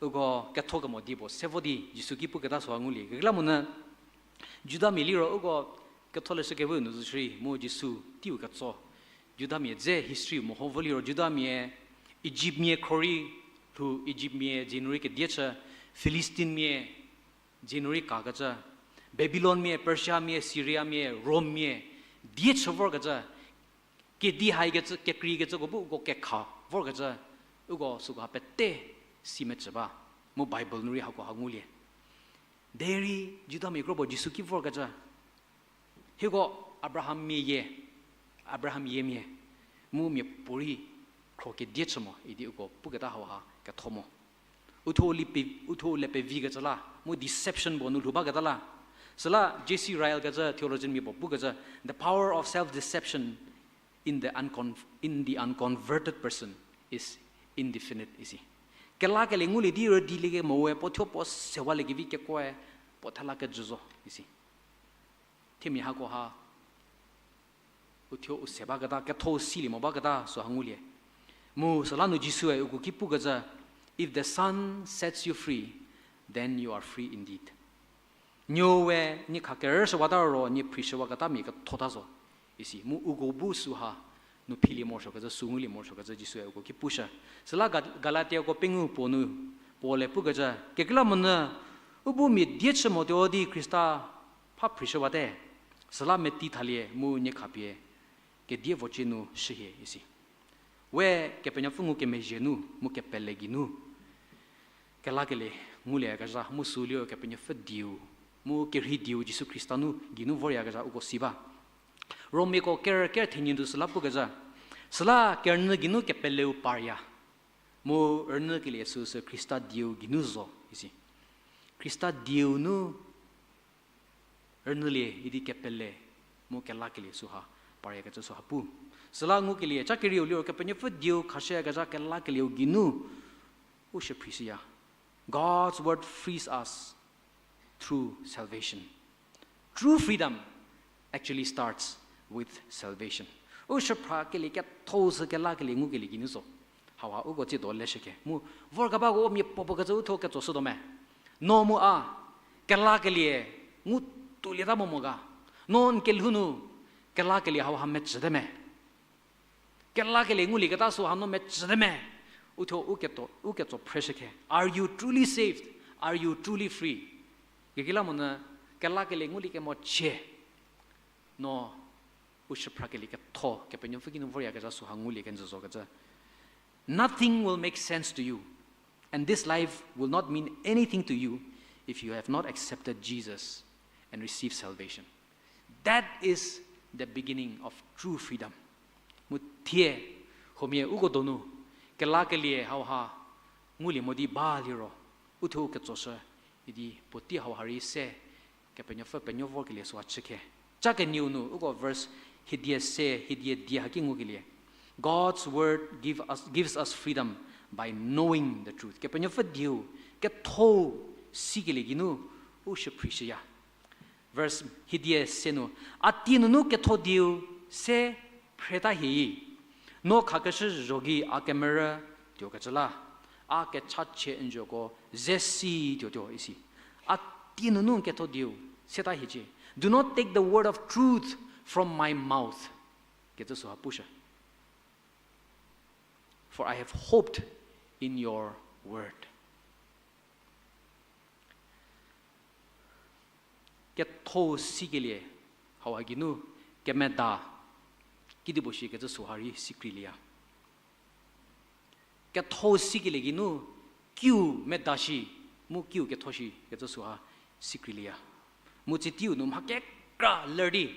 uko ketho kemo die puo se vo di Jisu ki puketa süha ngulie. Kekreilamonyü Judamia liro uko ketholeshü kewe nu zo shierei mu Jisu teiu ketso. Judamia dze history meho vo liro Judamia Egyptmia khro rei lhou, Egyptmia dzie nu rei kedie chü, Philistinemia dzie nu rei kakecü, Babylonmia, Persiamia, Syriamia, Romemia die chü vorkecü, kedi haikecü, kekreikecüko bu uko kekha vorkecü, uko süko ha pete si mecü ba, mu Bible nu rei hako ha ngulie. Derei Judamia kropuo Jisu ki vorkecü, hieko Abraham mia yie, Abraham yiemia, mu miapuorei khro kedie chü mo idi uko puketa hauha ketho mo. Uthuo le pe, uthuo le pevikecü la mu deception puo nu lhou baketa la. Süla J C Ryle kecü theologian mia puo pukecü, the power of self-deception in the uncon-, in the unconverted person is indefinite isi. Kelakelie ngulie di rüdilie kemo we puo thuo puo sewalie kevi kekoe puo thela kejü zo isi. Themia hako ha uthuo u se baketa, ketho u silie mo baketa süha ngulie. Mu süla nu Jisue uko ki pukecü, if the Son sets you free, then you are free indeed. Nuou we nie kha kerüshüwata ro nie phrishüwaketamia kethota zo isi. Mu uko bu süha nu philie morosuokecü, sü ngulie morosuokecü Jisue uko ki pushü. Süla Ga-, Galatiako pengou puo nu, Paul-e pukecü, kekreilamonyü u bu mia die chü motuo di Khrista pha phrishüwate, süla meti thalie mu nie khapie kedie vocie nu shühie isi. We Kepenuopfü ngukemezhie nu mu kepele geinu kelakelie ngulieyakezha mu sü liro Kepenuopfü dieu mu kerhei dieu Jisu Khrista nu geinu voryakezha uko si ba. Romiako ker, ker thenyi nu süla pukecü, süla kerünyü geinu kepeleu parya, mu rünyükelie süsü Khrista dieu geinu zo isi. Khrista dieu nu rünyülie idi kepele mu kelakelie süha paryakecü süha pu. Süla ngukelie ca kerieu liro Kepenuopfü dieu khashüyakezha kelakelieu geinu u shüphrishüya. God's word frees us through salvation. True freedom actually starts with salvation. U shüphrakelie ketho sü kelakelie ngukelie geinu zo. Hauha uko tsiedo leshükhe. Mu vorkebako mia puopuo kecü uthuo ketso shütuo me. No mu a, kelakelie ngu tuolieta mo mo ga. No n kelhou nu, kelakelie hauha mecüte me. Kelakelie ngulieketa süha no mecüte me. Uthuo uketo, uketso phreshükhe. Are you truly saved? Are you truly free? Kekreilamonyü kelakelie ngulie kemo chie. No u shüphrakelie ketho, Kepenuopfü kinu voryakezha süha ngulie kenjü zokecü. Nothing will make sense to you, and this life will not mean anything to you if you have not accepted Jesus and received salvation. That is the beginning of true freedom. Mu thie, huomia uko donu, kelakelie hauha ngulie mo di ba liro, uthuo ketsoshü, idi puotei hauha rei se, Kepenuopfü penuo vorkelie süha chükhe. Cha kenieu nu, uko verse hiedie se, hiedie die haki ngukelie. God's word give us, gives us freedom by knowing the truth. Kepenuopfü dieu, ketho sikelie geinu, u shüphrishüya. Verse hiedie se nu, a tie nunu ketho dieu se phreta hie. No khakeshü zho gei a kemerü tuokecü la, a kechachie n zhoko ze si tuotuo isi. A tie nunu ketho dieu seta hiecie. Do not take the word of truth from my mouth. Kecü süha pushü. For I have hoped in your word. Ketho sikelie hauha geinu kemeda kidipuo shi kecü süha rei sikreilieya. Ketho sikelie geinu kiu meda shi, mu kiu ketho shi kecü süha sikreilieya. Mu tsieteiu nu mha kekra ler di,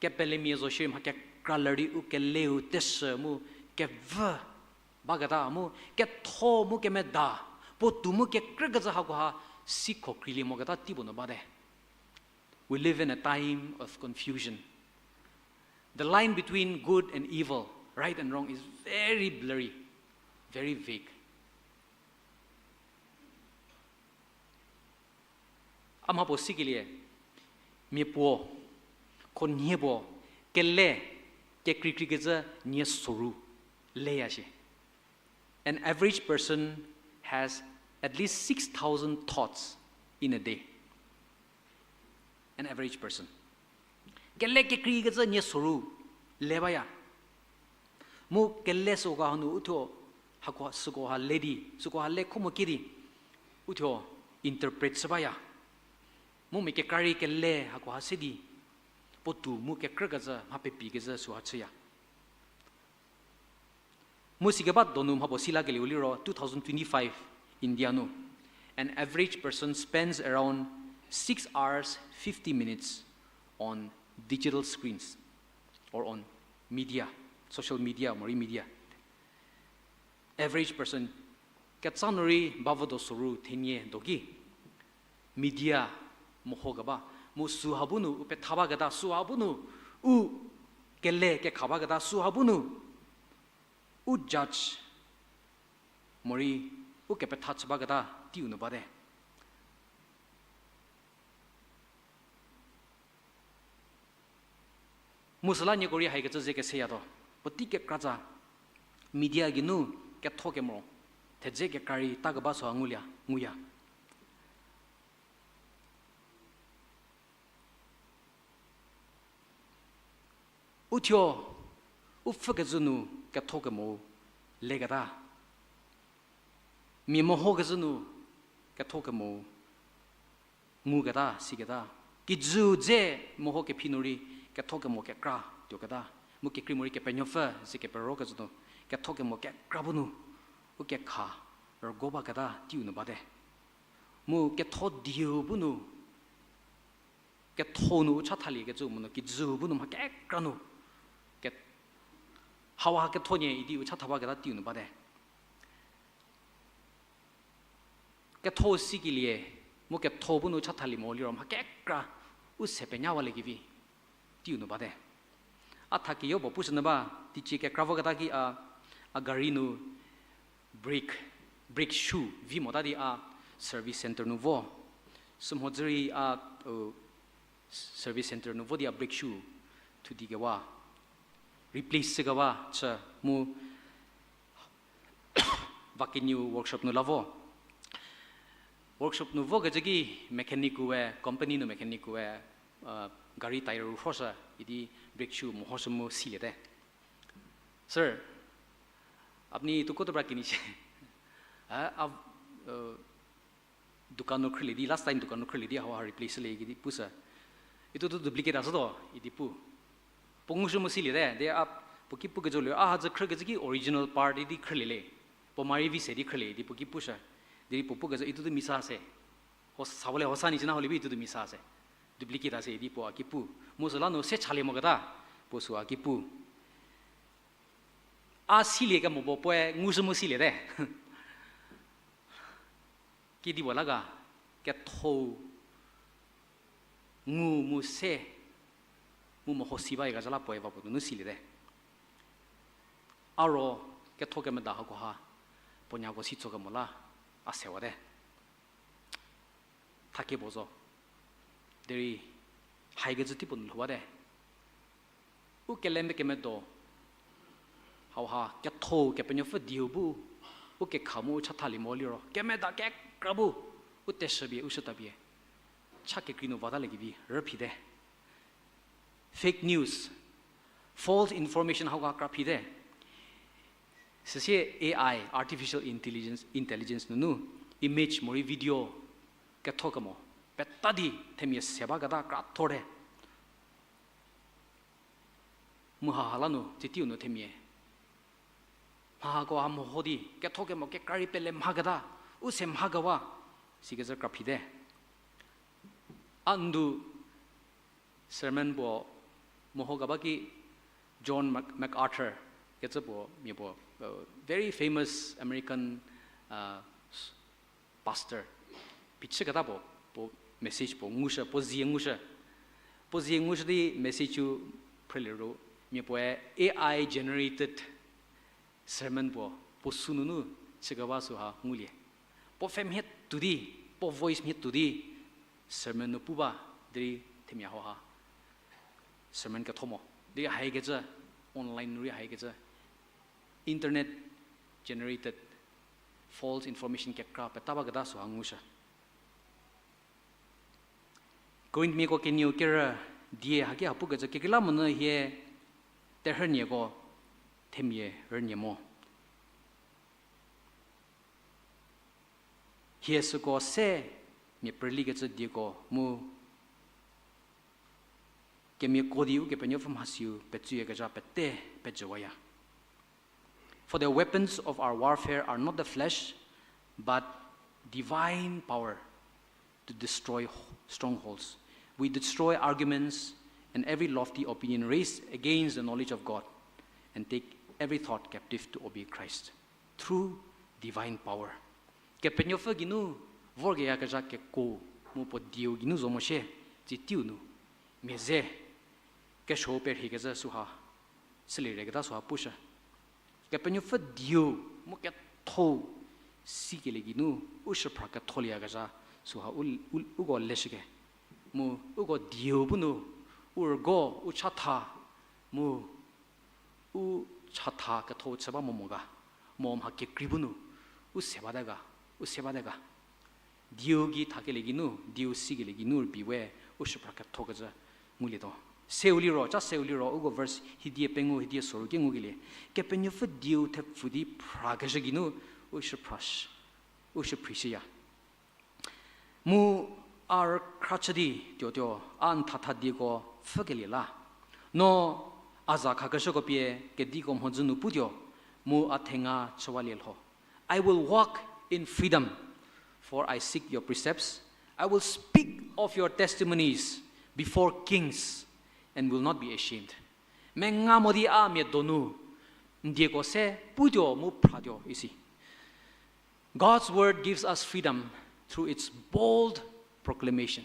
kepelemia zo shierei mha kekra ler di u keleu teshü mu kevü baketa mu ketho mu kemeda, puotou mu kekrükecü hakoha sikho kreilie moketa teipuo nu bate. We live in a time of confusion. The line between good and evil, right and wrong is very blurry, very vague. A mhapuo sikelie, mia puo, khonhie puo, kele, kekreikreikecü nie soru, leya shie. An average person has at least six thousand thoughts in a day. An average person. Kele kekreikecü nie soru le baya. Mu kele süko hanu uthuo, hako süko ha le di, süko ha le kho mo ki di, uthuo interpret chü baya. Mu mia kekra rei kele hako ha se di, puotou mu kekrükecü, mha pepikezhü süha chüya. Mu sikeba donu mhapuo si lakelieu liro two thousand twenty-five India nu, an average person spends around six hours fifty minutes on digital screens or on media, social media, morei media. Average person, ketsa nu rei bavo do soru thenie do ki, media mehokeba, mu süha bu nu u petha baketa, süha bu nu u kele kekha baketa, süha bu nu u judge morei u kepetha chü baketa teiu nu bate. Mu süla nieko rei haikecü ze keseyato. Puotei kekratsa media geinu ketho kemo, thedze kekra rei ta keba süha nguya, nguya. Uthuo, u pfhükecü nu ketho kemo leketa. Mia mehokecü nu ketho kemo nguketa, siketa. Kijü dze meho kephi nu rei ketho kemo kekra tuoketa. Mu kekrei morei Kepenuopfü ze keperokecü nu ketho kemo kekra bu nu u kekha rügo baketa teiu nu bate. Mu ketho dieu bu nu, ketho nu u chathaliekecü mo nu, kijü bu nu mha kekra nu, ke, hauha ketho nie idi u chatha baketa teiu nu bate. Ketho sikelie, mu ketho bu nu chathalie mo liro mha kekra u se penyawaliekevi teiu nu bate. A thakeyo puo pushünyü ba, teicie kekra voketa ki a, a gari nu brake, brake shoe vi mota di a service centre nu vo. Sümhodzü rei a, u, service centre nu vo di a brake shoe thudikewa, replace chükewa chü mu Vakenieu workshop nu la vo. Workshop nu vokecü ki mechanic-e, company nu mechanic-e, gari tyre rhuoshü idi brake shoe mehoshü mu siliete. Sir, apni tuko to bra kini shie. A, a, dukan nu khrülie di, last time dukan nu khrülie di hau ha replace le idi pushü. Ituo tu duplicate ashütuo idi pu. Puo ngushü mu siliete, de a, puo ki pukecü liro, a hadzü khrükecü ki original part idi khrülie le. Puo mari vi se di khrülie idi puo ki pushü. Derei puo pukecü ituo tu misa se. Ho sa wole ho sa ni chü na ho liebi ituo tu misa se. Duplicate ase idi puo a ki pu. Mu süla nu se chalie moketa, puo sü a ki pu. A silie kemo puo puoe ngushü mu siliete. Kedipuo la ga, ketho ngu mu se, mu meho si bayakezha la puoe va puo nunu siliete. A ro ketho kemeda hakoha, puo nyako si tso kemo la, a sewate. Thakie puo zo. Derei, haikecü tei puo nu lhouwate. U kelembe kemedo. Hauha, ketho Kepenuopfü dieu bu, u kekha mu u chathalie mo liro. Kemeda kekra bu, u teshüpie, u shütapie. Cha kekrei nu vatalie kevi, rüphite. Fake news, false information hauha kra phite. Süsie A I, artificial intelligence, intelligence nunu, image morei video, ketho kemo, peta di themia se baketa kra thorte. Mu haha la nu, tsie teiu nu themia. Mha hako ha meho di, ketho kemo kekra rei pele mhaketa, u se mhakewa, sikecü kra phite. A ndu sermon puo meho keba ki John Mac-, MacArthur, kecü puo mia puo, very famous American pastor. Phichüketa puo, puo message puo ngushü, puo zie ngushü. Puo zie ngushü di message-u phrülieru, mia puoe A I generated sermon puo, puo sü nunu chükewa süha ngulie. Puo pfhe mhie tuo di, puo voice mhie tuo di, sermon nu pu ba, derei themia hauha sermon ketho mo. Derei haikecü, online nu rei haikecü, internet generated false information kekra peta baketa süha ngushü. Korinthmiako kenieu kerü die haki ha pukecü kekreilamonyü hie terhünieko themia rünie mo. Hie süko se mia prülikecü dieko mu kemiako di Ukepenuopfü mhasiu petsuyakezha pete pejüwaya. For the weapons of our warfare are not the flesh, but divine power to destroy strongholds. We destroy arguments and every lofty opinion raised against the knowledge of God, and take every thought captive to obey Christ through divine power. Kepenuopfü geinu vorkeyakezha kekuo mu puo dieu geinu zo mo shie, tsie teiu nu, mia ze, kesuo perheikezhü süha, chülie reketa süha pushü. Kepenuopfü dieu mu ketho sikelie geinu, u shüphra ketholieyakezha süha u, u, uko leshüke. Mu uko dieu bu nu, u rügo, u chatha, mu u chatha ketho chü ba mo mo ga, mo mha kekrei bu nu, u se bate ga, u se bate ga. Dieu gei thakelie geinu, dieu sikelie geinu rübei we, u shüphra kethokecü ngulietuo. Seu liro, ca seu liro, uko verse hidie pengou, hidie soru ki ngukelie. Kepenuopfü dieu thepfu di phrakeshü geinu, u shüphra sh-, u shüphrishüya. Mu a rükhra chü di tuotuo, a n thatha dieko pfhükelie la. No a za khakeshüko pie kediko mhodzü nu putuo, mu a thenga chüwalie lho. I will walk in freedom, for I seek your precepts. I will speak of your testimonies before kings and will not be ashamed. Menga mo di a mia donu n dieko se putuo mu phratuo isi. God's word gives us freedom through its bold proclamation.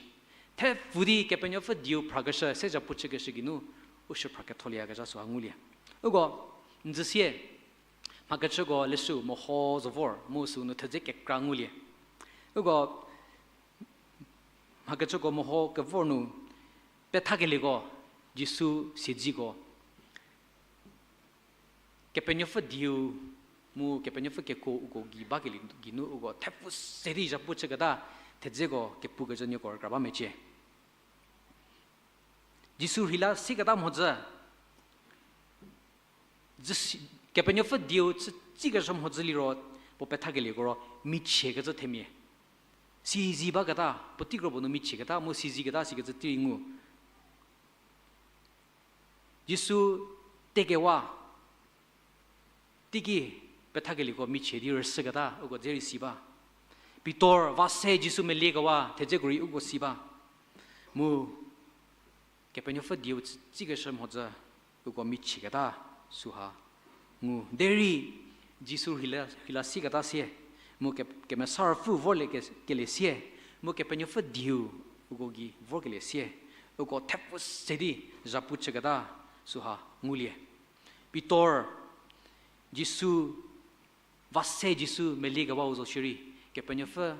Thepfu di Kepenuopfü dieu phrakeshü, se ja puo chükeshü geinu, u shüphra ketholieyakezha süha ngulie. Uko, n zü sie, mhakechüko leshü meho zo vor, mu sünu thedze kekra ngulie. Uko, mhakechüko meho kevor nu, pethakelieko, Jisu siedziko, Kepenuopfü dieu mu Kepenuopfü kekuo uko gei bakelie geinu uko thepfu se di zhapu chüketa, thedzeko kepukecü nieko rükra ba mecie. Jisu rheila sieketa mhodzü, Kepenuopfü dieu chü tsikeshü mhodzü liro, puo pethakelieko ro michiekecü themia. Sizi baketa, puotei kro puo nu michieketa, mu sizi keta sikecü tei ngu. Jisu tekewa, teiki pethakelieko michie di rüsüketa, uko dze rei si ba. Pitor va se Jisu meliekewa, thedzeko rei uko si ba. Mu Kepenuopfü dieu chü tsikeshü mhodzü, uko michieketa süha ngu. Derei Jisu rheila, rheila sieketa sie, mu ke-, Kemesa Ruopfü vorlie ke-, kelie sie, mu Kepenuopfü dieu uko gei vorkelie sie, uko thepfu se di zhapu chüketa süha ngulie. Pitor, Jisu va se Jisu meliekewau zo shierei, Kepenuopfü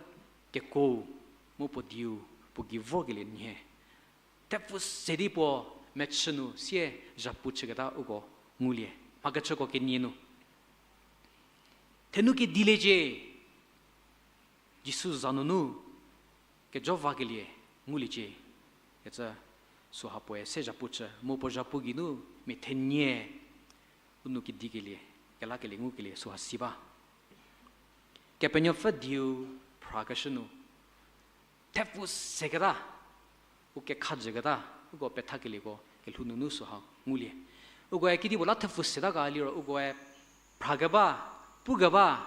kekuou, mu puo dieu, puo gei vorkelie nhie. Thepfu se di puo mechü nu sie zhapu chüketa uko ngulie. Mhakechüko kenie nu, thenu kediliecie, Jisu za nunu kejo vakelie nguliecie, kecü süha puoe se zhapu chü, mu puo zhapu geinu mia thenie u nou kedikelie, kelakelie ngukelie süha si ba. Kepenuopfü dieu phrakeshü nu, thepfu seketa, u kekhajüketa, uko pethakelieko kelhou nunu süha ngulie. Ukoe kedipuo la thepfu seta ga liro, ukoe phrakeba, pukeba,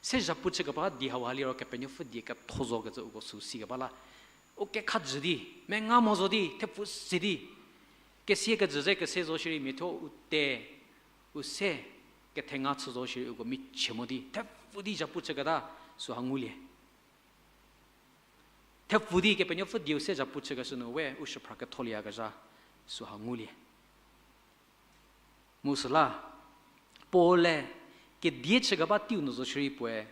se zhapu chükeba di hauha liro Kepenuopfü die ketho zokecü uko sü sikeba la, u kekhajü di, menga mo zo di, thepfu se di, kesie kejü ze kese zo shierei miatho u te, u se, kethenga chü zo shierei uko michie mo di thepfu di zhapu chüketa süha ngulie. Thepfu di Kepenuopfü dieu se zhapu chükeshü nu we u shüphra ketholieyakezha süha ngulie. Mu süla, Paul-e kedie chükeba teiu nu zo shierei puoe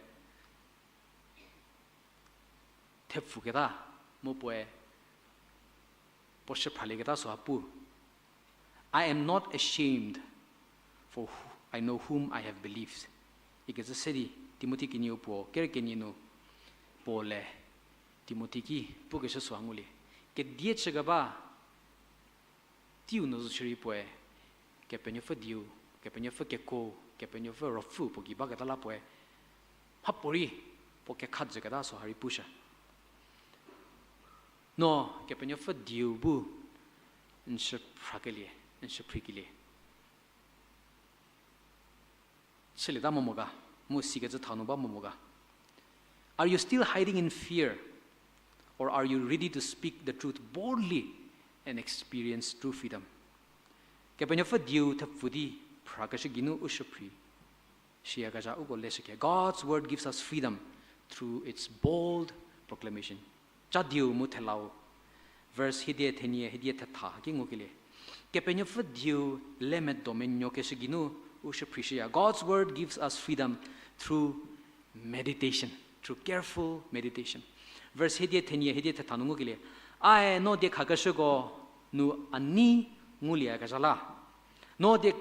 thepfuketa, mu puoe puo shüphralieketa süha pu, I am not ashamed, for who, I know whom I have believed. Ikecü se di Timothi kenieu puo ker kenie nu Paul-e Timothi ki pukeshü süha ngulie. Kedie chükeba teiu nu zo shierei puoe Kepenuopfü dieu, Kepenuopfü kekuo, Kepenuopfü Ruopfü puo gei baketa la puoe mhapuorei puo kekhajüketa süha rei pushü. No Kepenuopfü dieu bu n shüphrakelie, n shüphrikelie chülieta mo mo ga, mu sikecü thanu ba mo mo ga? Are you still hiding in fear? Or are you ready to speak the truth boldly and experience true freedom? Kepenuopfü dieu thepfu di phrakeshü geinu u shüphri shiyakezha uko leshükhe. God's word gives us freedom through its bold proclamation. Cha dieu mu thelau. Verse hiedie thenie, hiedie thetha ki ngukelie. Kepenuopfü dieu le medo menuokeshü geinu u shüphri shiya. God's word gives us freedom through meditation, through careful meditation. Verse hiedie thenie, hiedie thetha nu ngukelie. Ae no diekhakeshüko nu a nei ngulieyakezha la. No die,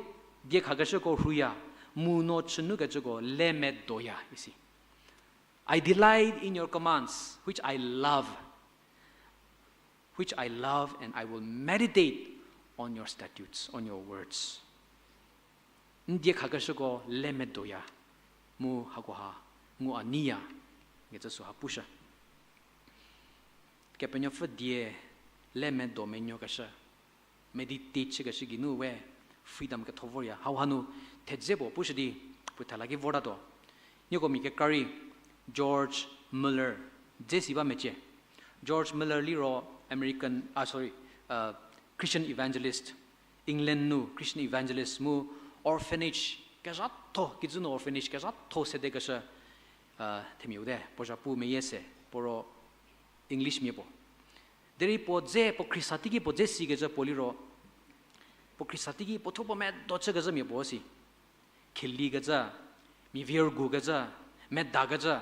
diekhakeshüko rhuya, mu no chünukecüko le medoya isi. I delight in your commands, which I love, which I love, and I will meditate on your statutes, on your words. N diekhakeshüko le medoya, mu hakoha ngu a neiya, kecü süha pushü. Kepenuopfü die le medo menuokeshü, meditate chükeshü geinu we freedom ketho vorya. Hauha nu thedze puo pushü di puo thela ki vortatuo. Nieko mia kekra rei George Muller dze si ba mecie. George Muller liro American, ah, sorry, uh, Christian evangelist, England nu Christian evangelist mu orphanage kezhatho, kijü nu orphanage kezhatho sedekeshü, uh, themiau te, puo zhapu meyie se, puo ro English mia puo. Derei puo dze, puo Khrista teiki puo dze sikecü puo liro, puo Khrista teiki puo thuo puo medo chükezhü mia puo si. Kheli kecü, mia vier gu kecü, meda kecü,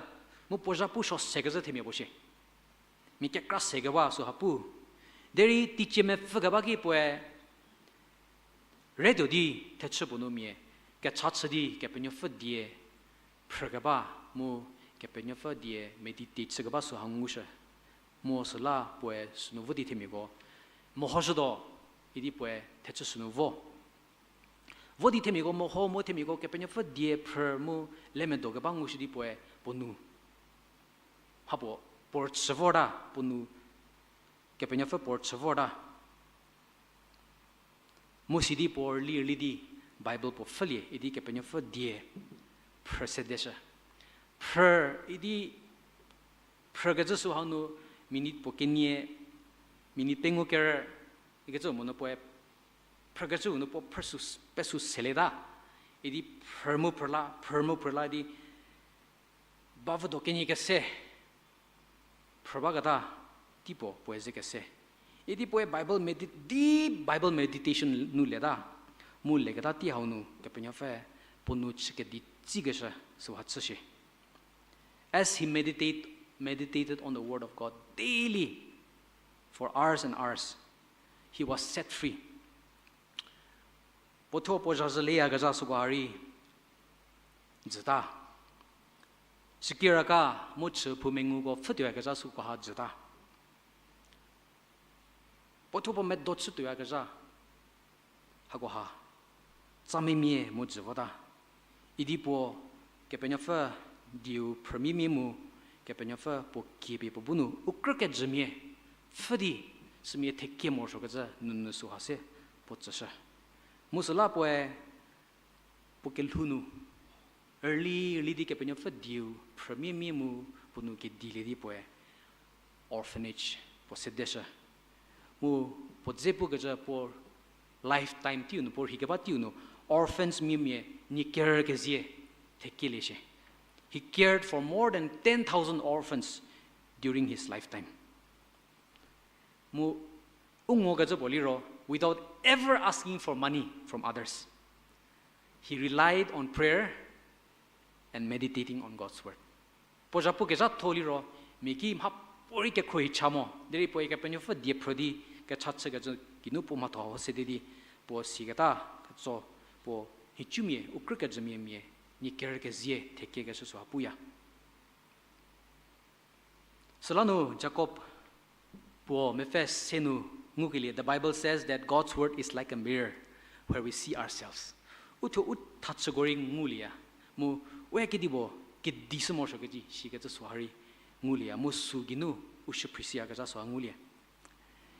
mu puo zhapu suo se kecü themia puo shie. Mia kekra se kewa süha pu. Derei teicie mepfü keba ki puoe radio di thechü puo nu mia kecha chü di Kepenuopfü die phrükeba mu Kepenuopfü die meditate chükeba süha ngushü. Mu süla puoe sünu vo di themiako mehoshütuo idi puoe thechü sünu vo. Vo di themiako meho mu themiako Kepenuopfü die phrü mu le medo keba ngushü di puoe puo nu, mhapuo, puo rüchü vorta, puo nu, Kepenuopfü puo rüchü vorta. Mu sidi puo rüli rüli di Bible puo pfhülie idi Kepenuopfü die phrü sedeshü. Phrü idi phrükecü süha nu minute puo kenie, minute pengou kerü ikecü monyü puoe phrükecüu nu puo phrü sü, pesü selieta. Idi phrü mu phrüla, phrü mu phrüla idi bavüdo kenie kese phrü baketa, teipuo puoe ze kese. Idi puoe Bible medi-, deep Bible meditation nu leta. Mu leketa tei hau nu Kepenuopfü puo nu chükedi tsikeshü süha chüshie. As he meditate, meditated on the word of God daily for hours and hours, he was set free. Puo thuo puo zhazhü leyakezha süko ha rei jüta. Shikiraka mu chü phou menguko pfhütuoyakezha süko ha jüta. Puo thuo puo medo chütuoyakezha hakoha tsamemia mu jü vota. Idi puo Kepenuopfü dieu phrümia mu Kepenuopfü puo kiepie puo bu nu u krü kejümia pfhü di sümia thekie morosuokecü nunu süha se puo tsüshü. Mu süla puoe puo kelhou nu early, early di Kepenuopfü dieu phrümia mu puo nu kedilie di puoe orphanage puo sedeshü. Mu puo dze pukecü puo lifetime teiu nu, puo rhei keba teiu nu orphans mia mia nie kerü kezie thekielie shie. He cared for more than ten thousand orphans during his lifetime. Mu u ngokecü puo liro, without ever asking for money from others, he relied on prayer and meditating on God's word. Puo zhapu kezhatho liro, mia ki mhapuorei kekhruohi cha mo derei puoe Kepenuopfü die phrü di kecha chükecü geinu puo mhatho hau sede di, puo siketa ketso, puo nhicumia u krü kejümia mia nie kerü kezie thekiekeshü süha puya. Süla nu Jakob puo mepfü se nu ngukelie, the Bible says that God's word is like a mirror where we see ourselves. Uthuo u thachüko rei ngulieya, mu we kedipuo kedishü morosuokecü shikecü süha rei ngulieya, mu sü geinu u shüphrishüyakezha süha ngulie.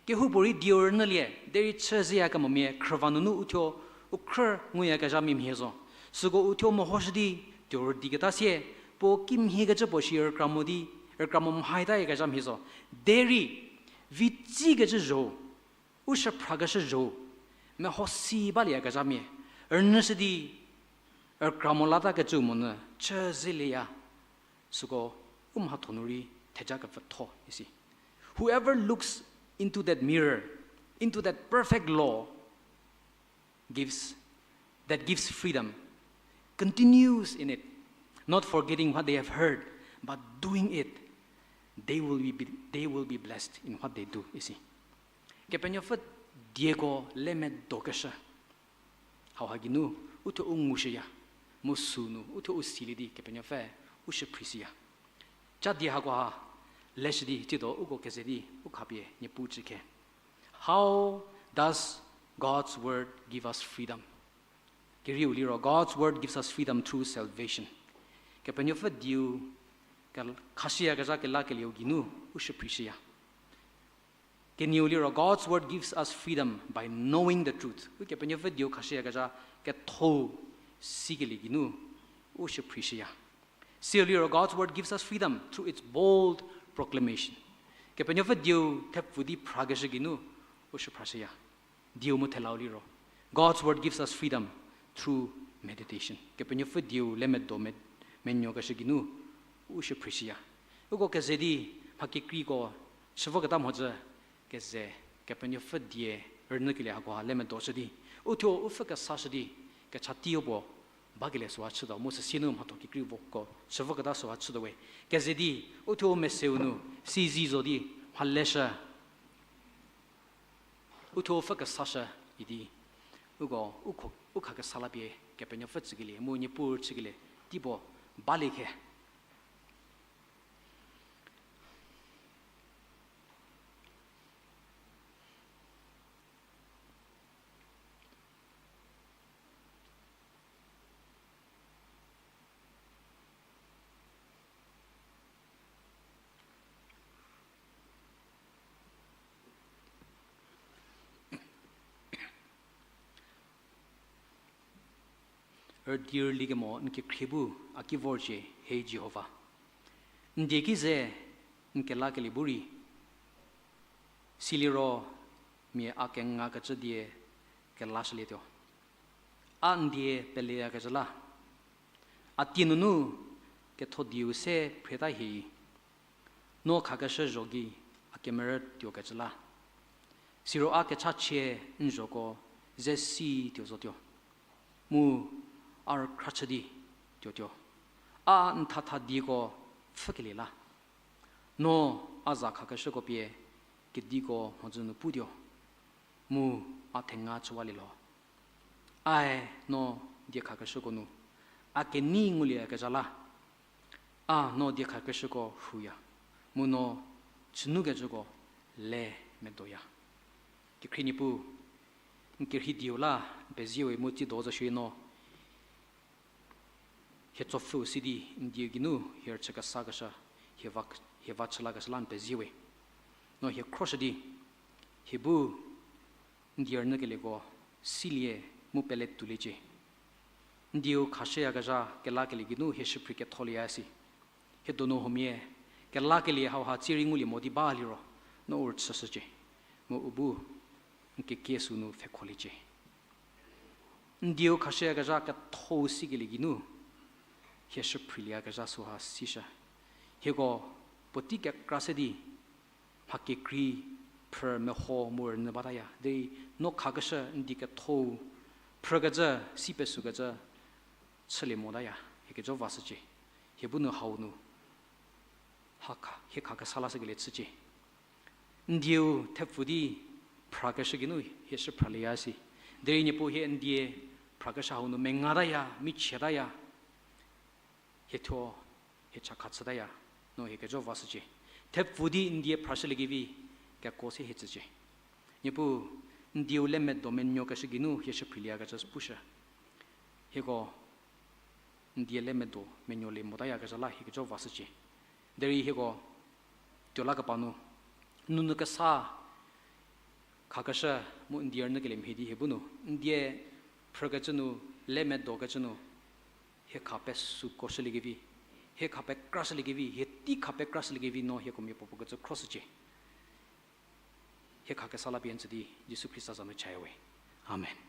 Kehoupuorei dieu rünyülie derei chüzeyakemomia khrüva nunu uthuo u khrü nguyakezhamia mhie zo. Süko uthuo mehoshü di tuo rüdiketa sie, puo kimhiekecü puo shi rükra mo di, rükra mo mhaitayakezha mhie zo. Derei vitsikecü zho, u shüphrakeshü zho, meho si balieyakezhamia rünyüshü di rükra mo latakecü monyü chüzelieya. Süko u mhatho nu rei theja kepfütho isi. Whoever looks into that mirror, into that perfect law, gives, that gives freedom, continues in it, not forgetting what they have heard, but doing it, they will be, they will be blessed in what they do isi. Kepenuopfü dieko lemedokeshü hauha geinu uthuo u ngushüya, mu sünu uthuo u silie di Kepenuopfü u shüphrishüya. Cha die hakoha leshü di tsiedo uko keze di u khapie Niepuu chükhe. How does God's word give us freedom? Kerieu liro, God's word gives us freedom through salvation. Kepenuopfü dieu ke-, khashüyakezha kelakelieu geinu u shüphrishüya. Kenieu liro, God's word gives us freedom by knowing the truth. Ukepenuopfü dieu khashüyakezha ketho sikelie geinu u shüphrishüya. Siu liro, God's word gives us freedom through its bold proclamation. Kepenuopfü dieu thepfu di phrakeshü geinu u shüphrashüya. Dieu mu thelau liro, God's word gives us freedom through meditation. Kepenuopfü dieu le medo me-, menuokeshü geinu u shüphrishüya. Uko keze di mha kekreiko chü voketa mhodzü keze Kepenuopfü die rünyükelie hakoha le medoshü di, uthuo u pfhü kesashü di, kecha teiu puo bakelie süha chütuo, mu süsie nu mhatho kekrei voko chü voketa süha chütuo we. Keze di uthuo meseu nu sizi zo di mha leshü, uthuo pfhü kesashü idi, uko u kho-, u kha kesa la pie Kepenuopfü tsükelie mu Niepuu chükelie tei puo Balie khe. Rüdi rüli kemo n kekhrie bu a ki vorcie, he Jihova. N die ki ze n kelakelie bu rei, siliro mia a kengakecü die kelashülietuo. A n die peleyakecü la, a tie nunu ketho dieu se phreta hie, no khakeshü zho gei a kemerü tuokecü la. Siro a kechachie n zhoko ze si tuo zotuo, mu a rükhra chü di tuotuo. A n thatha dieko pfhükelie la, no a za khakeshüko pie kediko mhodzü nu putuo, mu a thenga chüwalielo. Ae no diekhakeshüko nu a kenei nguliekezha la, a no diekhakeshüko rhuya, mu no chünukecüko le medoya. Kekhrie Niepuu, n kerhei dieu la n pezie we mu tsiedo zo shie no hie tsopfhüu si di n dieu geinu hie rüchü kesakeshü, hie va, hie va chü lakeshü la n pezie we. No hie khroshü di hie bu n die rünyükelieko silie mu pele tuoliecie. N dieu khashüyakezha kelakelie geinu hie shüphrie ketholieya si. Hie donu huomia kelakelie hauha tsie rei ngulie mo di baliro, no u rüchüshücie, mu u bu n kekie sünu pfhekholiecie. N dieu khashüyakezha kethou sikelie geinu hie shüphrilieyakezha süha sishü. Hieko puotei kekra se di mha kekrei phrü meho mu rünyü bataya. Derei no khakeshü n die kethou phrükecü, si pesükecü chülie motaya. Hie kejo vashücie. Hie bu nu hau nu ha kha, hie khakesa lashükelie chücie. N dieu thepfu di phrakeshü geinu hie shüphralieya si. Derei Niepuu hie n die phrakeshü hau nu mengataya, michietaya. Hie thuo, hie chakha chütaya, no hie kejo vashücie. Thepfu di n die phrashüliekevi kekuo se hie tsücie. Niepuu, n dieu le medo menuokeshü geinu hie shüphrilieyakezha pushü. Hieko n die le medo menuolie motayakecü la hie kejo vashücie. Derei hieko tuo lakepa nu, nunu kesa khakeshü mu n die rünyükelie mhie di hie bu nu n die phrükecü nu, le medokecü nu, hie kha pesukoshüliekevi, hie kha pekrashüliekevi, hie tei kha pekrashüliekevi no hieko miapuopuo kecü khroshücie. Hie khakesa la pie n tsü di Jisu Khrista za nu chaya we. Amen.